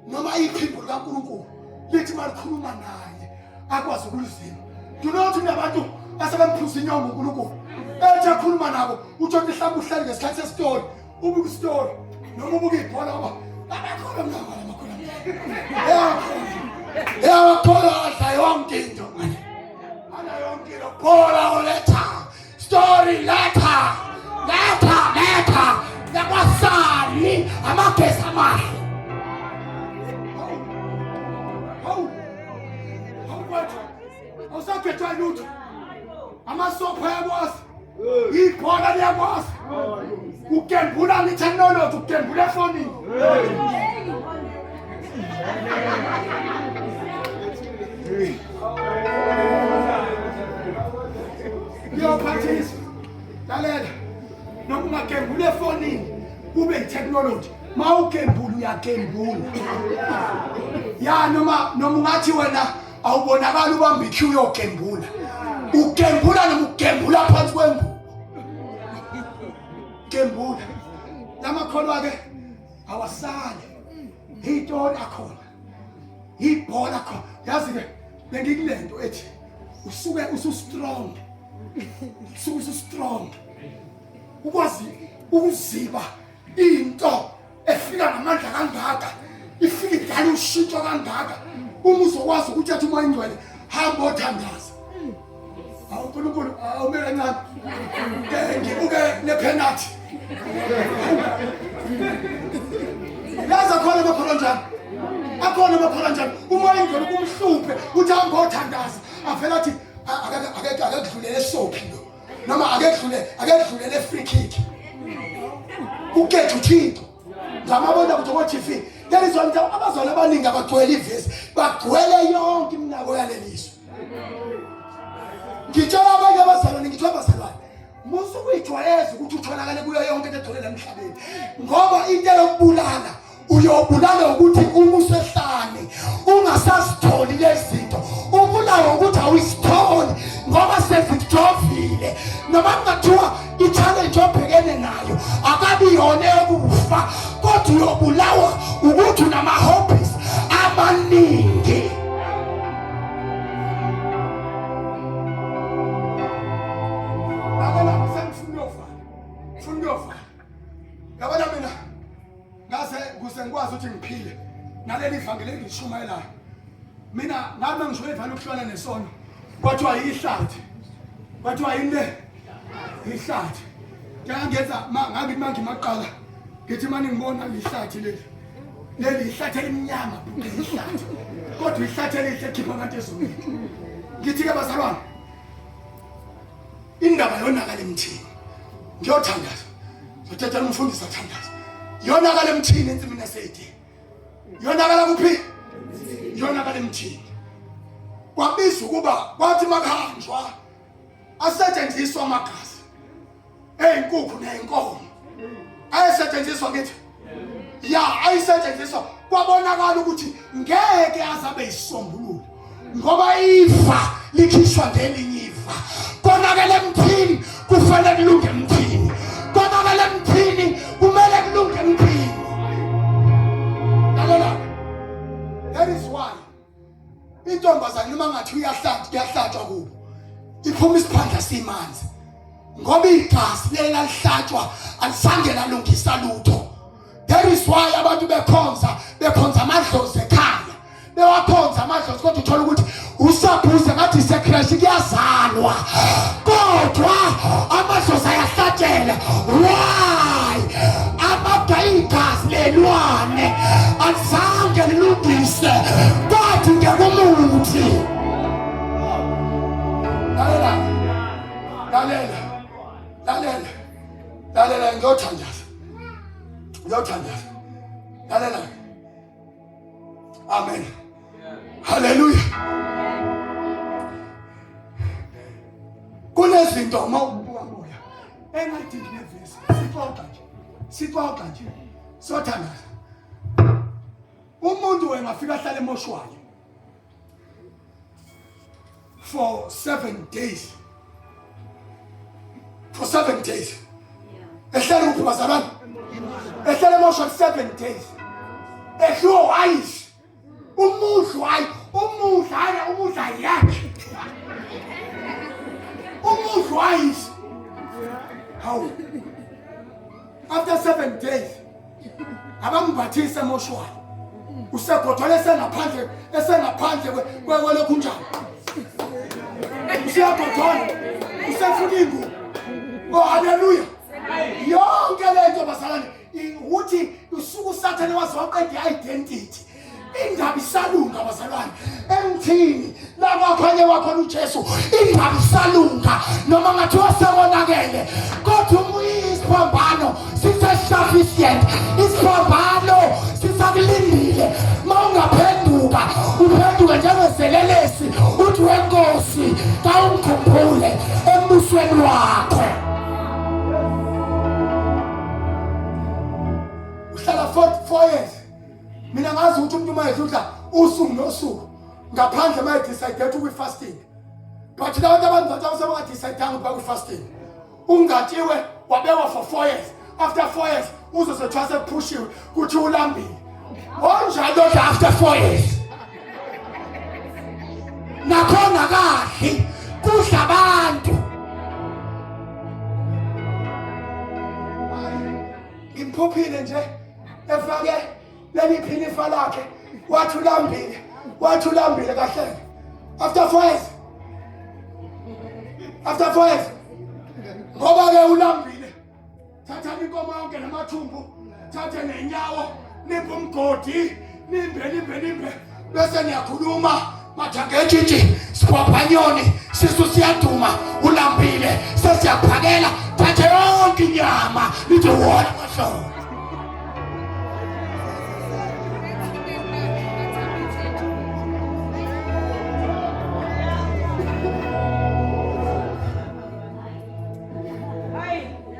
Noma iphimbo likaNkulunkulu lithi malikhuluma naye akwazi ukulizima. Do not kunabantu asebemphuza inyongo uNkulunkulu. Ethi akhuluma nabo utsho ukuthi mhlawumbe uhleli ngesikhathi sesitori, ubuka isitori noma ubuka ibhola ngoba abakhona mnakho abakhona. Yakhona adla yonke into manje. Ana yonke into bhola oletha story letha letha letha yakwasani amagesi amahle. Hawu. Hawu kwethu. Awusakhethwa lutho. Amasopho ayakwazi. Ibhola liyakwazi. Ukugembula nge-technology, ukugembula efonini. Ngiyophathiswa. Lalela. Noma ungagembula efonini kube i-technology. Ma ugembula uyagembula. Ya noma noma ungathi wena awubonakali ubamba i-queue uyogembula. Ugembula noma ugembula phansi kwengubo. Gembula. Lamakholwa ke awasale. Itori akhona. Ibhola khona. Yazi ke bengikulento ethi usuke usu strong. Usuke usu strong. Ukwazi ukuziba into efika ngamandla kangaka ifika idala ushintsho kangaka uma uzokwazi ukuthi athi umoya ingcwele hamba othandaza awu uNkulunkulu awume kancane ke ngibuke le penalty yazi akhona amakholwa njani akhona amakholwa njani umoya ingcwele kumhluphe uthi hamba othandaza avela athi akekudlulele esophi lo noma akedlule akedlulele free kick ukethu uthixo ngamabona kuthi ko-tv lelizwa nje abazali abaningi abagcwele ivesi bagcwele yonke iminako yalelizwe ngitshela abanye abazalwane ngithiwa abazalwane musa ukuyijwayeza ukuthi utholakale kuyo yonke into egcwele emhlabeni ngoba into yokubulala uyobulala ukuthi uma usehlane ungasazitholi lezinto ubulawa ukuthi awuyisitholi ngoba sezikujovile noma kungathiwa i-challenge obhekene nayo akabi yona yokufa kodwa uyobulawa ukuthi unama-hobbies amaningi. Lalela, sengifuna. ngikwazi ukuthi ngiphile naleli vangeli engilishumayelayo mina ngabe ngisho ivangeli lokuhlwana nesono kwathiwa yihlathi kwathiwa yini le ihlathi ngiyangenza ngabe manje maqala ngithi mani ngibona lihlathi leli leli ihlathi elimnyama ihlathi kodwa ihlathi elihle khipha abantu ezulwini ngithi ke bazalwane indaba yonakala emthini ngiyothandaza ngizothetha umfundisi athandaza yonakala emthini ensimini yaseyidini yonakala kuphi yonakala emthini kwabiza ukuba kwathi makuhanjwa asetshenziswa amagazi eyinkukhu neyinkomo ayesetshenziswa ngithi ya ayisetshenziswa kwabonakala ukuthi ngeke azabe isombululo ngoba ifa likhishwa ngelinye ifa konakele emthini kufanele kulunge emthini konakele emthini kumele kulunge emthini lalela that is why intombazane uma ngathi uyahlatshwa kuyahlatshwa kubo iphuma isiphandla simanzi ngoba igazi lela lihlatshwa alizange lalungisa lutho that is why abantu bekhonza bekhonza amadlozi ekhaya bewakhonza amadlozi kodwa uthola ukuthi usabhuze ngathi isecrash kuyazalwa kodwa amadlozi ayahlatshela why amagayigazi lelwane alizange lilungise kwathi ngekumuthi lalela lalela lalela lalela ngiyothandaza ngiyothandaza lalela amen haleluya kunezinto uma ubuka moya engayidingi nevesi sixoxa nje sixoxa nje sothandaza umuntu wena afika ahlale emoshwali for 7 days for 7 days ehlele kuphi bazalwane ehlele emoshwali 7 days ehluwo ayisi umudlu hayi umudlu hayi umudlu ayakhe umudlu ayisi hawu after 7 days abambathise emoshwali usegodole esengaphandle esengaphandle kwelokhu njani useyagodola usefuna ingubo oh haleluya yonke lento bazalwane ukuthi usuku usathane waze waqeda i-identity indaba isalunga bazalwane emthini la kwakhanye wakhona uJesu indaba isalunga noma ngathiwa sekonakele kodwa isiphambano sise-sufficient isiphambano sisakulindile uma ungaphenduka uphenduke njengezelelesi uthi wenkosi kawungikhumbule embusweni wakho uhlala 4 years mina ngazi ukuthi umuntu uma edludla usuku nosuku ngaphandle uma edecide ukuthi ukwi-fasting but labantu abanzathu abasebangadecide-anga ukuthi bakwi-fasting ungatshiwe wabekwa for four years after four years uzosethiwa sekuphushiwe kuthi ulambile onjalo odla after four years nakhona kadli kudla abantu ngimphuphile nje efake leli phinifa lakhe wathi ulambile wathi ulambile kahleke after four years after four years ngoba ke ulambile thathani inkomo yonke namathumbu thathe nenyawo nimbe umgodi nimbe nimbe nimbe bese niyakhuluma mathangetshitshi siphwaphanyoni sisu siyaduma ulambile sesiyaphakela thathe yonke inyama nithi wona mahlobo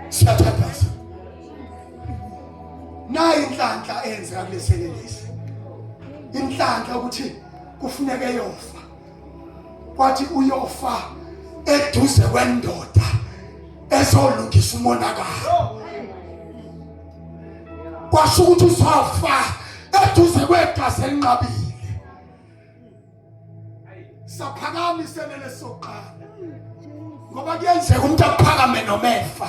siyathandaza nayi inhlanhla eyenzeka kuleselelesi inhlanhla ukuthi kufuneka eyofa kwathi uyofa eduze kwendoda ezolungisa umonakalo kwasho ukuthi uzofa eduze kwegazi elinqabile saphakama iselele sokuqala ngoba kuyenzeka umuntu aphakame nomefa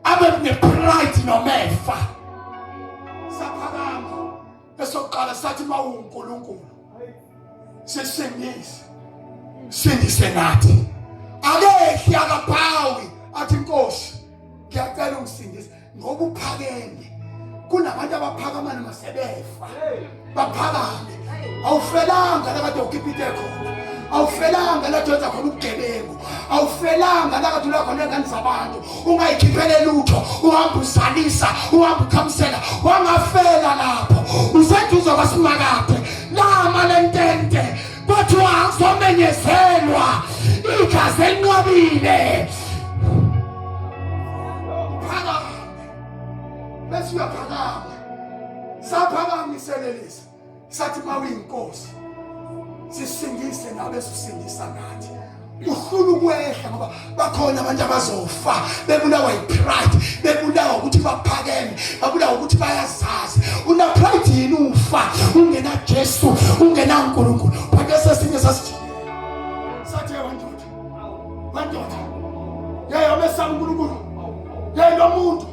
abe nepride nomefa saphakama Sobala sathi mawuNkulunkulu sisindise sindise nathi. Akehli akabhawi athi inkosi ngiyacela ungisindise ngoba uphakeme. Kunabantu abaphakama noma sebefa baphakame. Awufelanga la kade ukhipha khona, awufelanga la wenza khona ubugebengu, awufelanga la kade ulwa khona ingane zabantu ungayikhiphele lutho, uhamba uzalisa, uhamba ukhamisela, wangafela lapho useduze kwasimakade lama lentente kwathiwa akuzomenyezelwa igazi elinqabile. Phakame bese uyaphakama. Saphakamiselelisa sathi uma uyinkosi sisindise nabe sisindisa nathi. Uhlula ukwehla ngoba bakhona abantu abazofa bebulawa yipride, bebulawa ukuthi baphakeme, babulawa ukuthi bayazazi. Una pride yini ufa ungena Jesu, ungena uNkulunkulu? Phake sesinye sasithi sathi wandoda, wandoda yeye omesaba uNkulunkulu, yeye lo muntu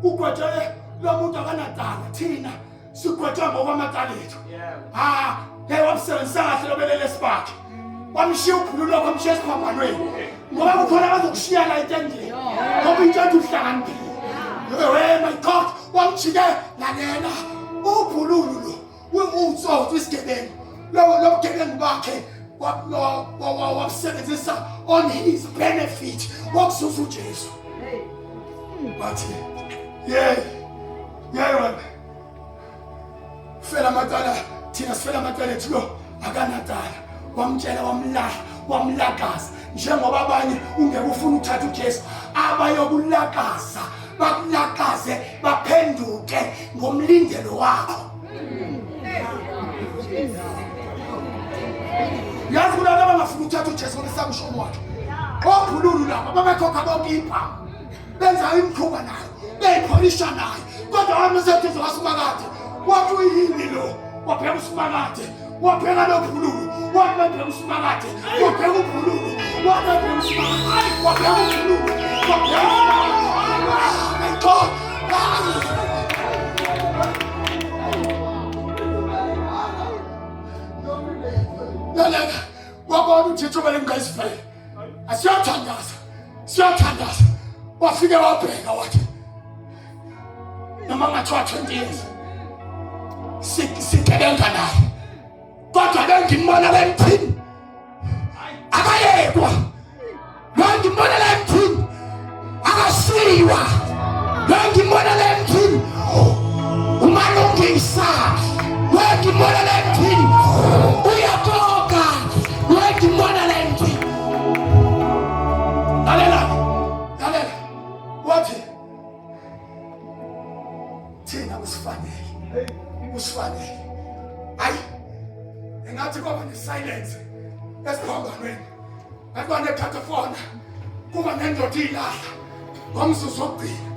ugwetshele, lo muntu akanacala, thina sigwetshwa ngokwamacala ethu. Ha, ngeke wamsebenzisa kahle lobelelesi bakhe, wamshiya ubhulu lokho, wamshiya esiphambanweni, ngoba kukhona abazokushiya la etendeni ngoba into ethi uhlakaniphile. We my God, wamjike lalela ubhululu lo utsotsi isigebengu lo bugebengu bakhe wabusebenzisa on his benefit wokuzuza uJesu. Wathi yey yey wena fela amacala, thina sifela amacala ethu, lo akanacala. Wamtshela, wamlahla, wamlakaza njengoba abanye ungeke ufuna ukuthatha uJesu abayokulakaza bakulakaze baphenduke ngomlindelo wakho. Yazi kulabo abangafuni ukuthatha uJesu ngoba esamshomo wakhe ophululu laba babekhokha bonke ibhamu, benza imikhuba nayo, beyipholisha nayo, kodwa wami useduze kwasimakade wathi uyini lo, wabheka usimakade, wabheka lo phululu, wathi wabheka usimakade, wabheka uphululu, wathi wabheka usimakade, wabheka uphululu, wabheka usimakade. My God! Lalela, wabona uThixo belengayisivele. Asiyothandaza, siyothandaza. Wafike wabheka wathi noma ngathiwa 20 years sigebenga naye, kodwa bengimbona lemthini akayekwa, bengimbona lemthini akashiywa, bengimbona lemthini umalungisa, bengimbona lemthini uyakoka, bengimbona lemthini. Lalela, lalela, wathi thina kusifanele, kusifanele. Hayi, engathi kwaba ne-silence esiphambanweni, ngathi kuba nekhathefona, kuba nendoda iyilahla ngomzuzu wokugcina.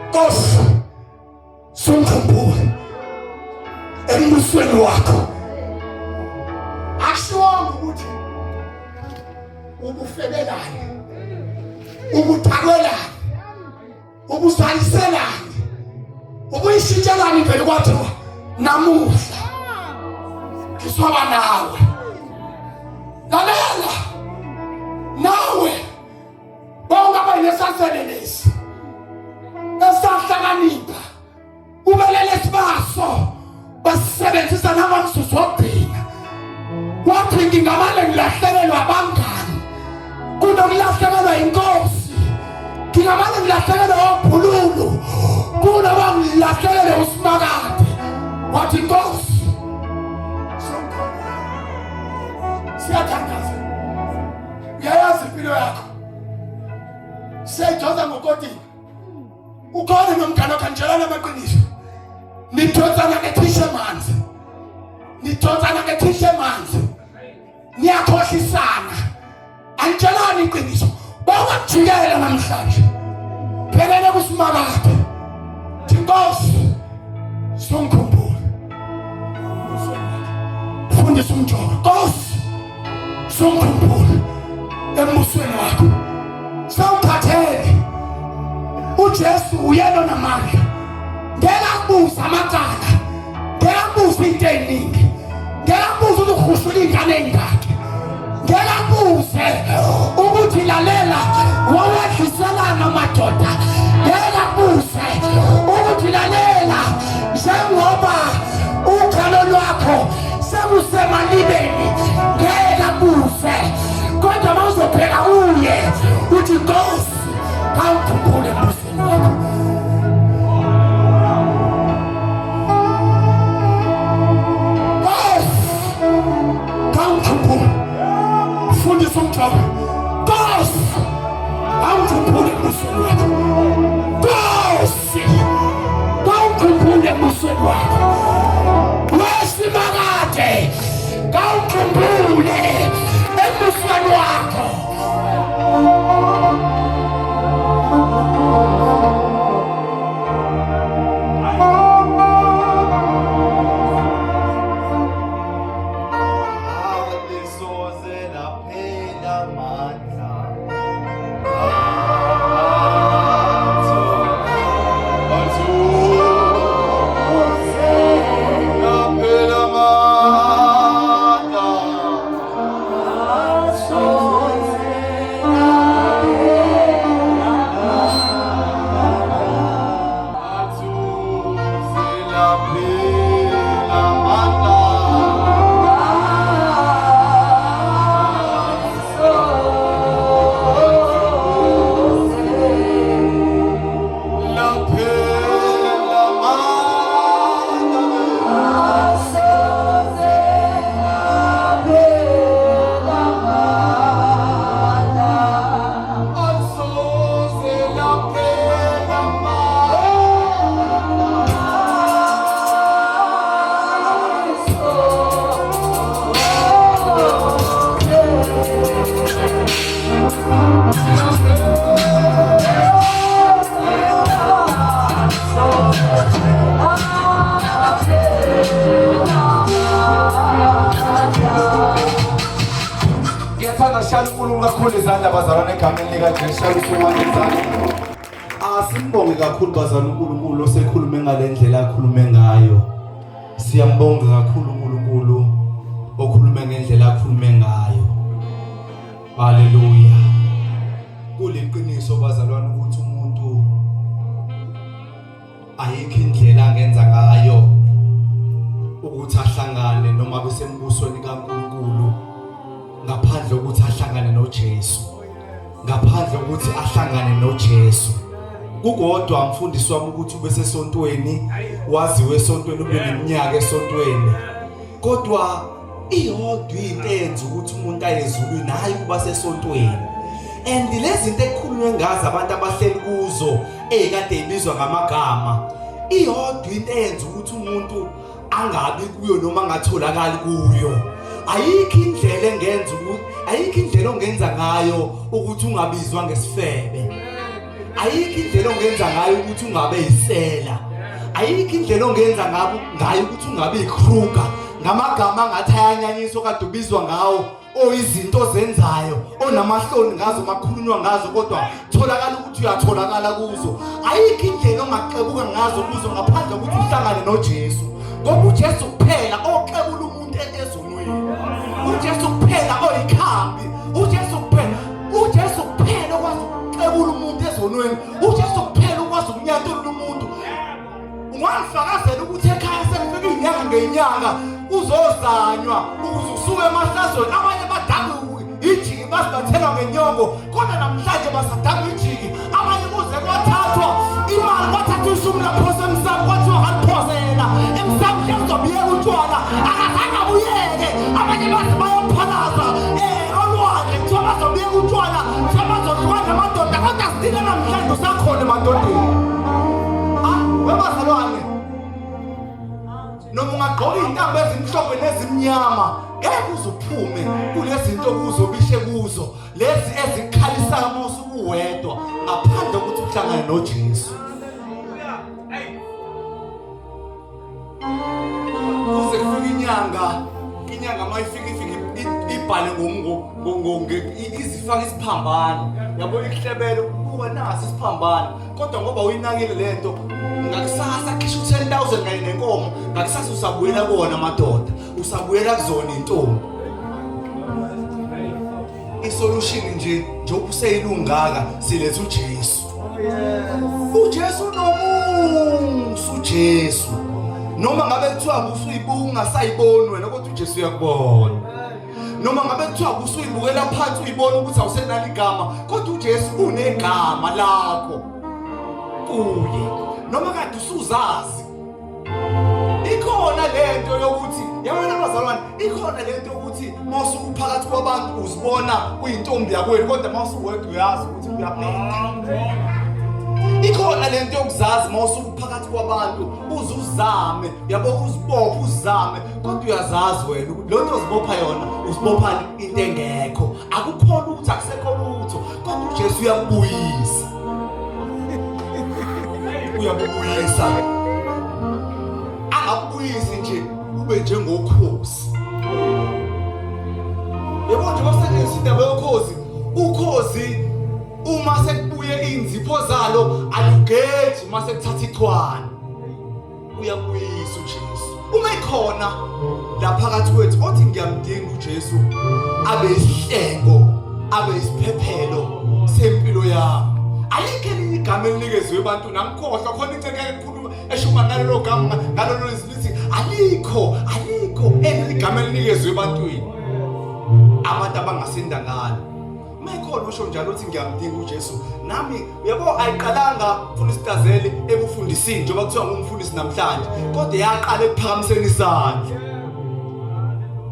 Nkosi, sungikhumbule embusweni wakho. Akushiwanga ukuthi ubufebelane, ubuthakwelane, ubuzaliselane, ubuyishintshelane, vele kwathiwa namuhla ngizoba nawe. Lalela, nawe bonke abayinesaselelesi esahlakanipha ubelelesi baso basebenzisa nangomzuzu wokugcina, wathi ngingamane ngilahlekelwa abangani kunokulahlekelwa inkosi, ngingamane ngilahlekelwe obhululu kunoba ngilahlekelwe usimakade. Wathi inkosi siyathandaza, uyayazi impilo yakho siyayidonsa ngokotini, ukhona nomngane wakho, anitshelana amaqiniso, nidonsana ngethisha emanzi, nidonsana ngethisha emanzi, niyakhohlisana, anitshelani iqiniso. Bawakujikela namhlanje, phelele kusimakade, thi nkosi songikhumbula, fundisa umjoko, nkosi songikhumbula embusweni wakho. Sewukhathele, uJesu uyena onamandla, ngeke. akubuze amacala, ngeke akubuze into eziningi, ngeke akubuze ukuthi uhushula iy'ngane ey'ngaki, ngeke akubuze ukuthi lalela wawadliselana amadoda, ngeke akubuze ukuthi lalela njengoba ukhalo lwakho sekusemalibeni, ngeke akubuze. Kodwa uma uzobheka kuye uthi Nkosi khawukhumbule embusweni wakho. Khawukhumbule, fundisa umjobo. Nkosi khawukhumbule embusweni wakho. Nkosi khawukhumbule embusweni wakho. Wesimakade khawukhumbule embusweni wakho. Alisoze laphela amandla. Laphela amandla. Athuze laphela amandla. Laphela amandla. Asoze laphela amandla. Ngiyathanda shaya uNkulunkulu kakhulu izandla bazalwane egameni likaJesu. Shaya uSomandla izandla. Asimbonge kakhulu bazalwane uNkulunkulu osekhulume ngale ndlela akhulume ngayo. Siyambonga kakhulu uNkulunkulu okhulume ngendlela akhulume ngayo. Haleluya. Kuliqiniso bazalwane ukuthi umuntu ayikho indlela angenza ngayo ukuthi ahlangane noma besembusweni kaNkulunkulu ngaphandle ukuthi ahlangane noJesu, ngaphandle ukuthi ahlangane noJesu. Kukodwa mfundisi wami ukuthi ube sesontweni, waziwe esontweni, ube neminyaka esontweni, kodwa iyodwa into eyenza ukuthi umuntu aye ezulwini, hayi ukuba sesontweni. And lezi zinto ekukhulunywe ngazo abantu abahleli kuzo ey'kade ibizwa ngamagama, iyodwa into eyenza ukuthi umuntu angabi kuyo noma angatholakali kuyo. Ayikho indlela engenza ukuthi, ayikho indlela ongenza ngayo ukuthi ungabizwa ngesifebe, ayikho indlela ongenza ngayo ukuthi ungabe yisela, ayikho indlela ongenza ngayo ukuthi ungabe yikruger, ngamagama angathi ayanyanyisa okade ubizwa ngawo, oyizinto ozenzayo onamahloni ngazo makhulunywa ngazo, kodwa tholakala ukuthi uyatholakala kuzo. Ayikho indlela ongaxebuka ngazo kuzo ngaphandle kokuthi uhlangane noJesu, ngoba uJesu kuphela oxebula umuntu ezonweni, uJesu kuphela oyikhambi, uJesu kuphela, uJesu kuphela okwazi ukuxebula umuntu ezonweni, uJesu kuphela okwazi ukunyatulula umuntu. Ungangifakazela ukuthi ekhaya sekufika iy'nyanga ngey'nyanga kuzozanywa ukuze usuke emahlazweni. Abanye badakwe ijiki bazibathelwa ngenyongo, kodwa namhlanje basadakwa ijiki. Abanye kuze kwathathwa imali, kwathathwa ishumi laphosa emsamo, kwathiwa kaliphose yena emsamo, hlezobuyeka utshwala, akazange abuyeke. Abanye baze bayophalaza olwandle, kuthiwa bazobuyeka utshwala, kuthiwa bazohlukana namadoda, kodwa sitile namhlanje usakhona emadodeni. Ah, webazalwane, noma ungagqoka iy'ntambo ezimhlophe nezimnyama, ngeke uze uphume kulezi zinto kuzo bishe kuzo lezi ezikhalisayo uma usukuwedwa, ngaphandle kokuthi uhlangane noJesu. Kuze kufike inyanga, inyanga uma ifika ifike ibhale Izifaka isiphambano yabo ikuhlebele buka nasi isiphambano kodwa ngoba uyinakile lento ngakusasa khisha u-10000 kanye nenkomo ngakusasa usabuyela kuwona amadoda usabuyela kuzona intombi isolution nje njengoba useyilungaka siletha uJesu uJesu unomusa uJesu noma ngabe kuthiwa usuyibuka ungasayiboni wena kodwa uJesu uyakubona noma ngabe kuthiwa usuyibukela phansi uyibona ukuthi awusenalo igama kodwa uJesu unegama lakho kuye noma kade usuzazi ikhona lento yokuthi yabona abazalwane ikhona lento yokuthi mawusuke uphakathi kwabantu uzibona uyintombi yakwenu kodwa mawusuwedwa uyazi ukuthi uyabheda ikhona lento yokuzazi mawusuke uphakathi kwabantu uzuzame yabo uzibophe uzame kodwa uyazazi wena ukuthi lento ozibopha yona uzibopha into engekho akukhona ukuthi akusekho lutho kodwa uJesu uyakubuyisa uyakubuyisa angakubuyisi nje ube njengokhozi yebo nje basetshenziswa indaba yokhozi ukhozi uma sekubuye inzipho zalo alugeji uma sekuthatha ichwane uyabuyisa uJesu uma ekhona la phakathi kwethu othi ngiyamdinga uJesu abe isihlengo abe isiphephelo sempilo yami alikho elinye igama elinikezwe ebantwini angikhohlwa khona inceke ekhuluma eshuma ngalelo gama ngalolo lizwi lithi alikho alikho elinye igama elinikezwe ebantwini abantu abangasinda ngalo Uma ekhona usho njalo uthi ngiyamdinga uJesu nami uyabo ayiqalanga mfundisi Dazeli ebufundisini njengoba kuthiwa ngumfundisi namhlanje kodwa yaqala ekuphakamiseni isandla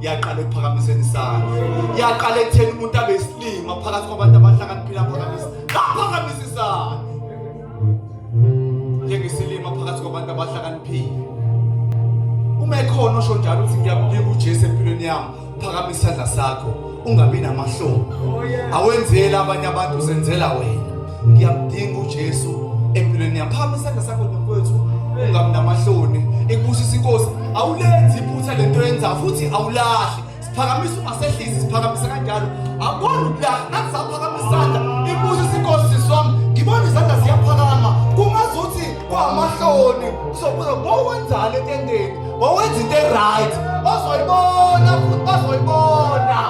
yaqala ekuphakamiseni isandla yaqala ekutheni umuntu abe isilima phakathi kwabantu abahlakaniphile aphakamisa aphakamisa isandla njengesilima phakathi kwabantu abahlakaniphile uma ekhona osho njalo uthi ngiyamdinga uJesu empilweni yami phakamisa isandla sakho ungabi namahloni oh, awenzeli abanye abantu uzenzela wena ngiyamdinga uJesu empilweni yami phakamisa isandla sakho mfowethu ungabi namahloni ikubusisa inkosi awulenzi iphutha lento yenza futhi awulahli siphakamisa ungasehlisi siphakamisa kanjalo akubona ukulahla nathi saphakamisa isandla ikubusisa inkosi sisi wami ngibona izandla ziyaphakama kungazuthi kwamahloni uzobuza bowenzani etendeni Wawenza into e-right bazoyibona futhi bazoyibona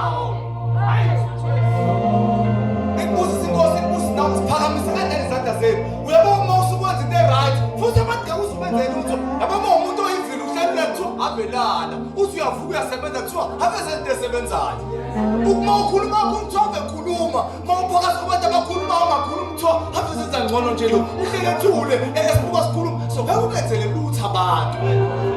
ikubusisa inkosi ikubusisa nawe siphakamise kanjani izandla zenu uyabona uma usukwenza into e-right futhi abantu ngeke uzubenzele lutho yabo uma umuntu oyivile uhlelule kuthiwa avelana uthi uyavuka uyasebenza kuthiwa ave sento esebenzayo uma ukhuluma kakhulu kuthiwa ave khuluma uma uphakathi kwabantu abakhuluma ungakhuluma kuthiwa ave senza ngcono nje lo uhlele ethule esibuka sikhuluma so ngeke ubenzele lutho abantu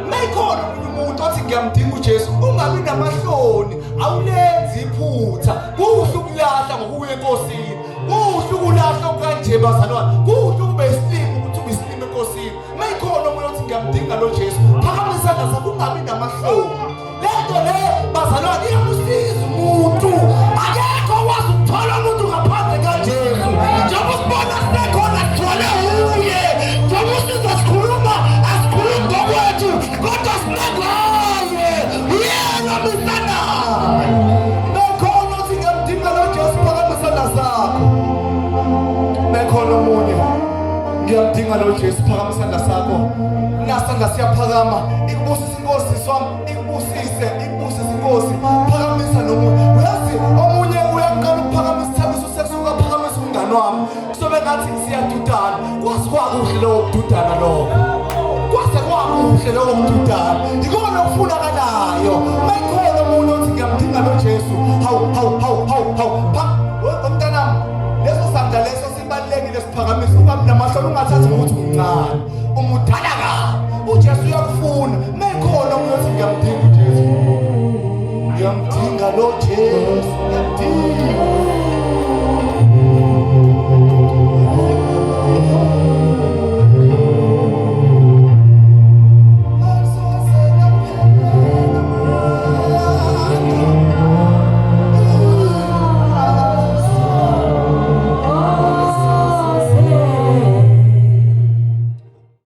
mayikhona omunye umuntu othi ngiyamdinga uJesu ungabi namahloni awulenzi iphutha kuhle ukulahla ngokuya enkosini kuhle ukulahla okanje bazalwane kuhle ukube isilima ukuthi ube isilima enkosini mayikhona omunye othi ngiyamdinga lo Jesu phakamisa isandla sakho ungabi namahloni lento le bazalwane iyamusiza umuntu akekho wazi ukuthola umuntu ngaphandle kaJesu njengoba usibona sisekhona sithole uye njengoba usizwa sikhuluma asikhulumi ngokwethu kodwa sinengaye uyena misanayo bekhona othi ngiyamdinga lo Jesu phakamisa isandla sakho bekhona omunye ngiyamdinga lo Jesu phakamisa isandla sakho nasandla siyaphakama ikubusisa inkosi swami ikubusise ikubusise inkosi phakamisa nomunye uyazi omunye uyaqala ukuphakamisa isithabiso sekusuka phakamisa umngane wami kusobe ngathi siyadudana kwase kwakuhle lokho kududana lokho kwase kwakuhle lokho kududana ikona okufunakalayo mayikhona omunye othi ngiyamdinga lo Jesu hawu hawu hawu hawu hawu pha mntanami leso sandla leso sibalulekile siphakamisa ungabi namahloni ungathathi ngokuthi umncane umudala kabi uJesu uyakufuna mekhona umuntu othi ngiyamdinga uJesu ngiyamdinga lo Jesu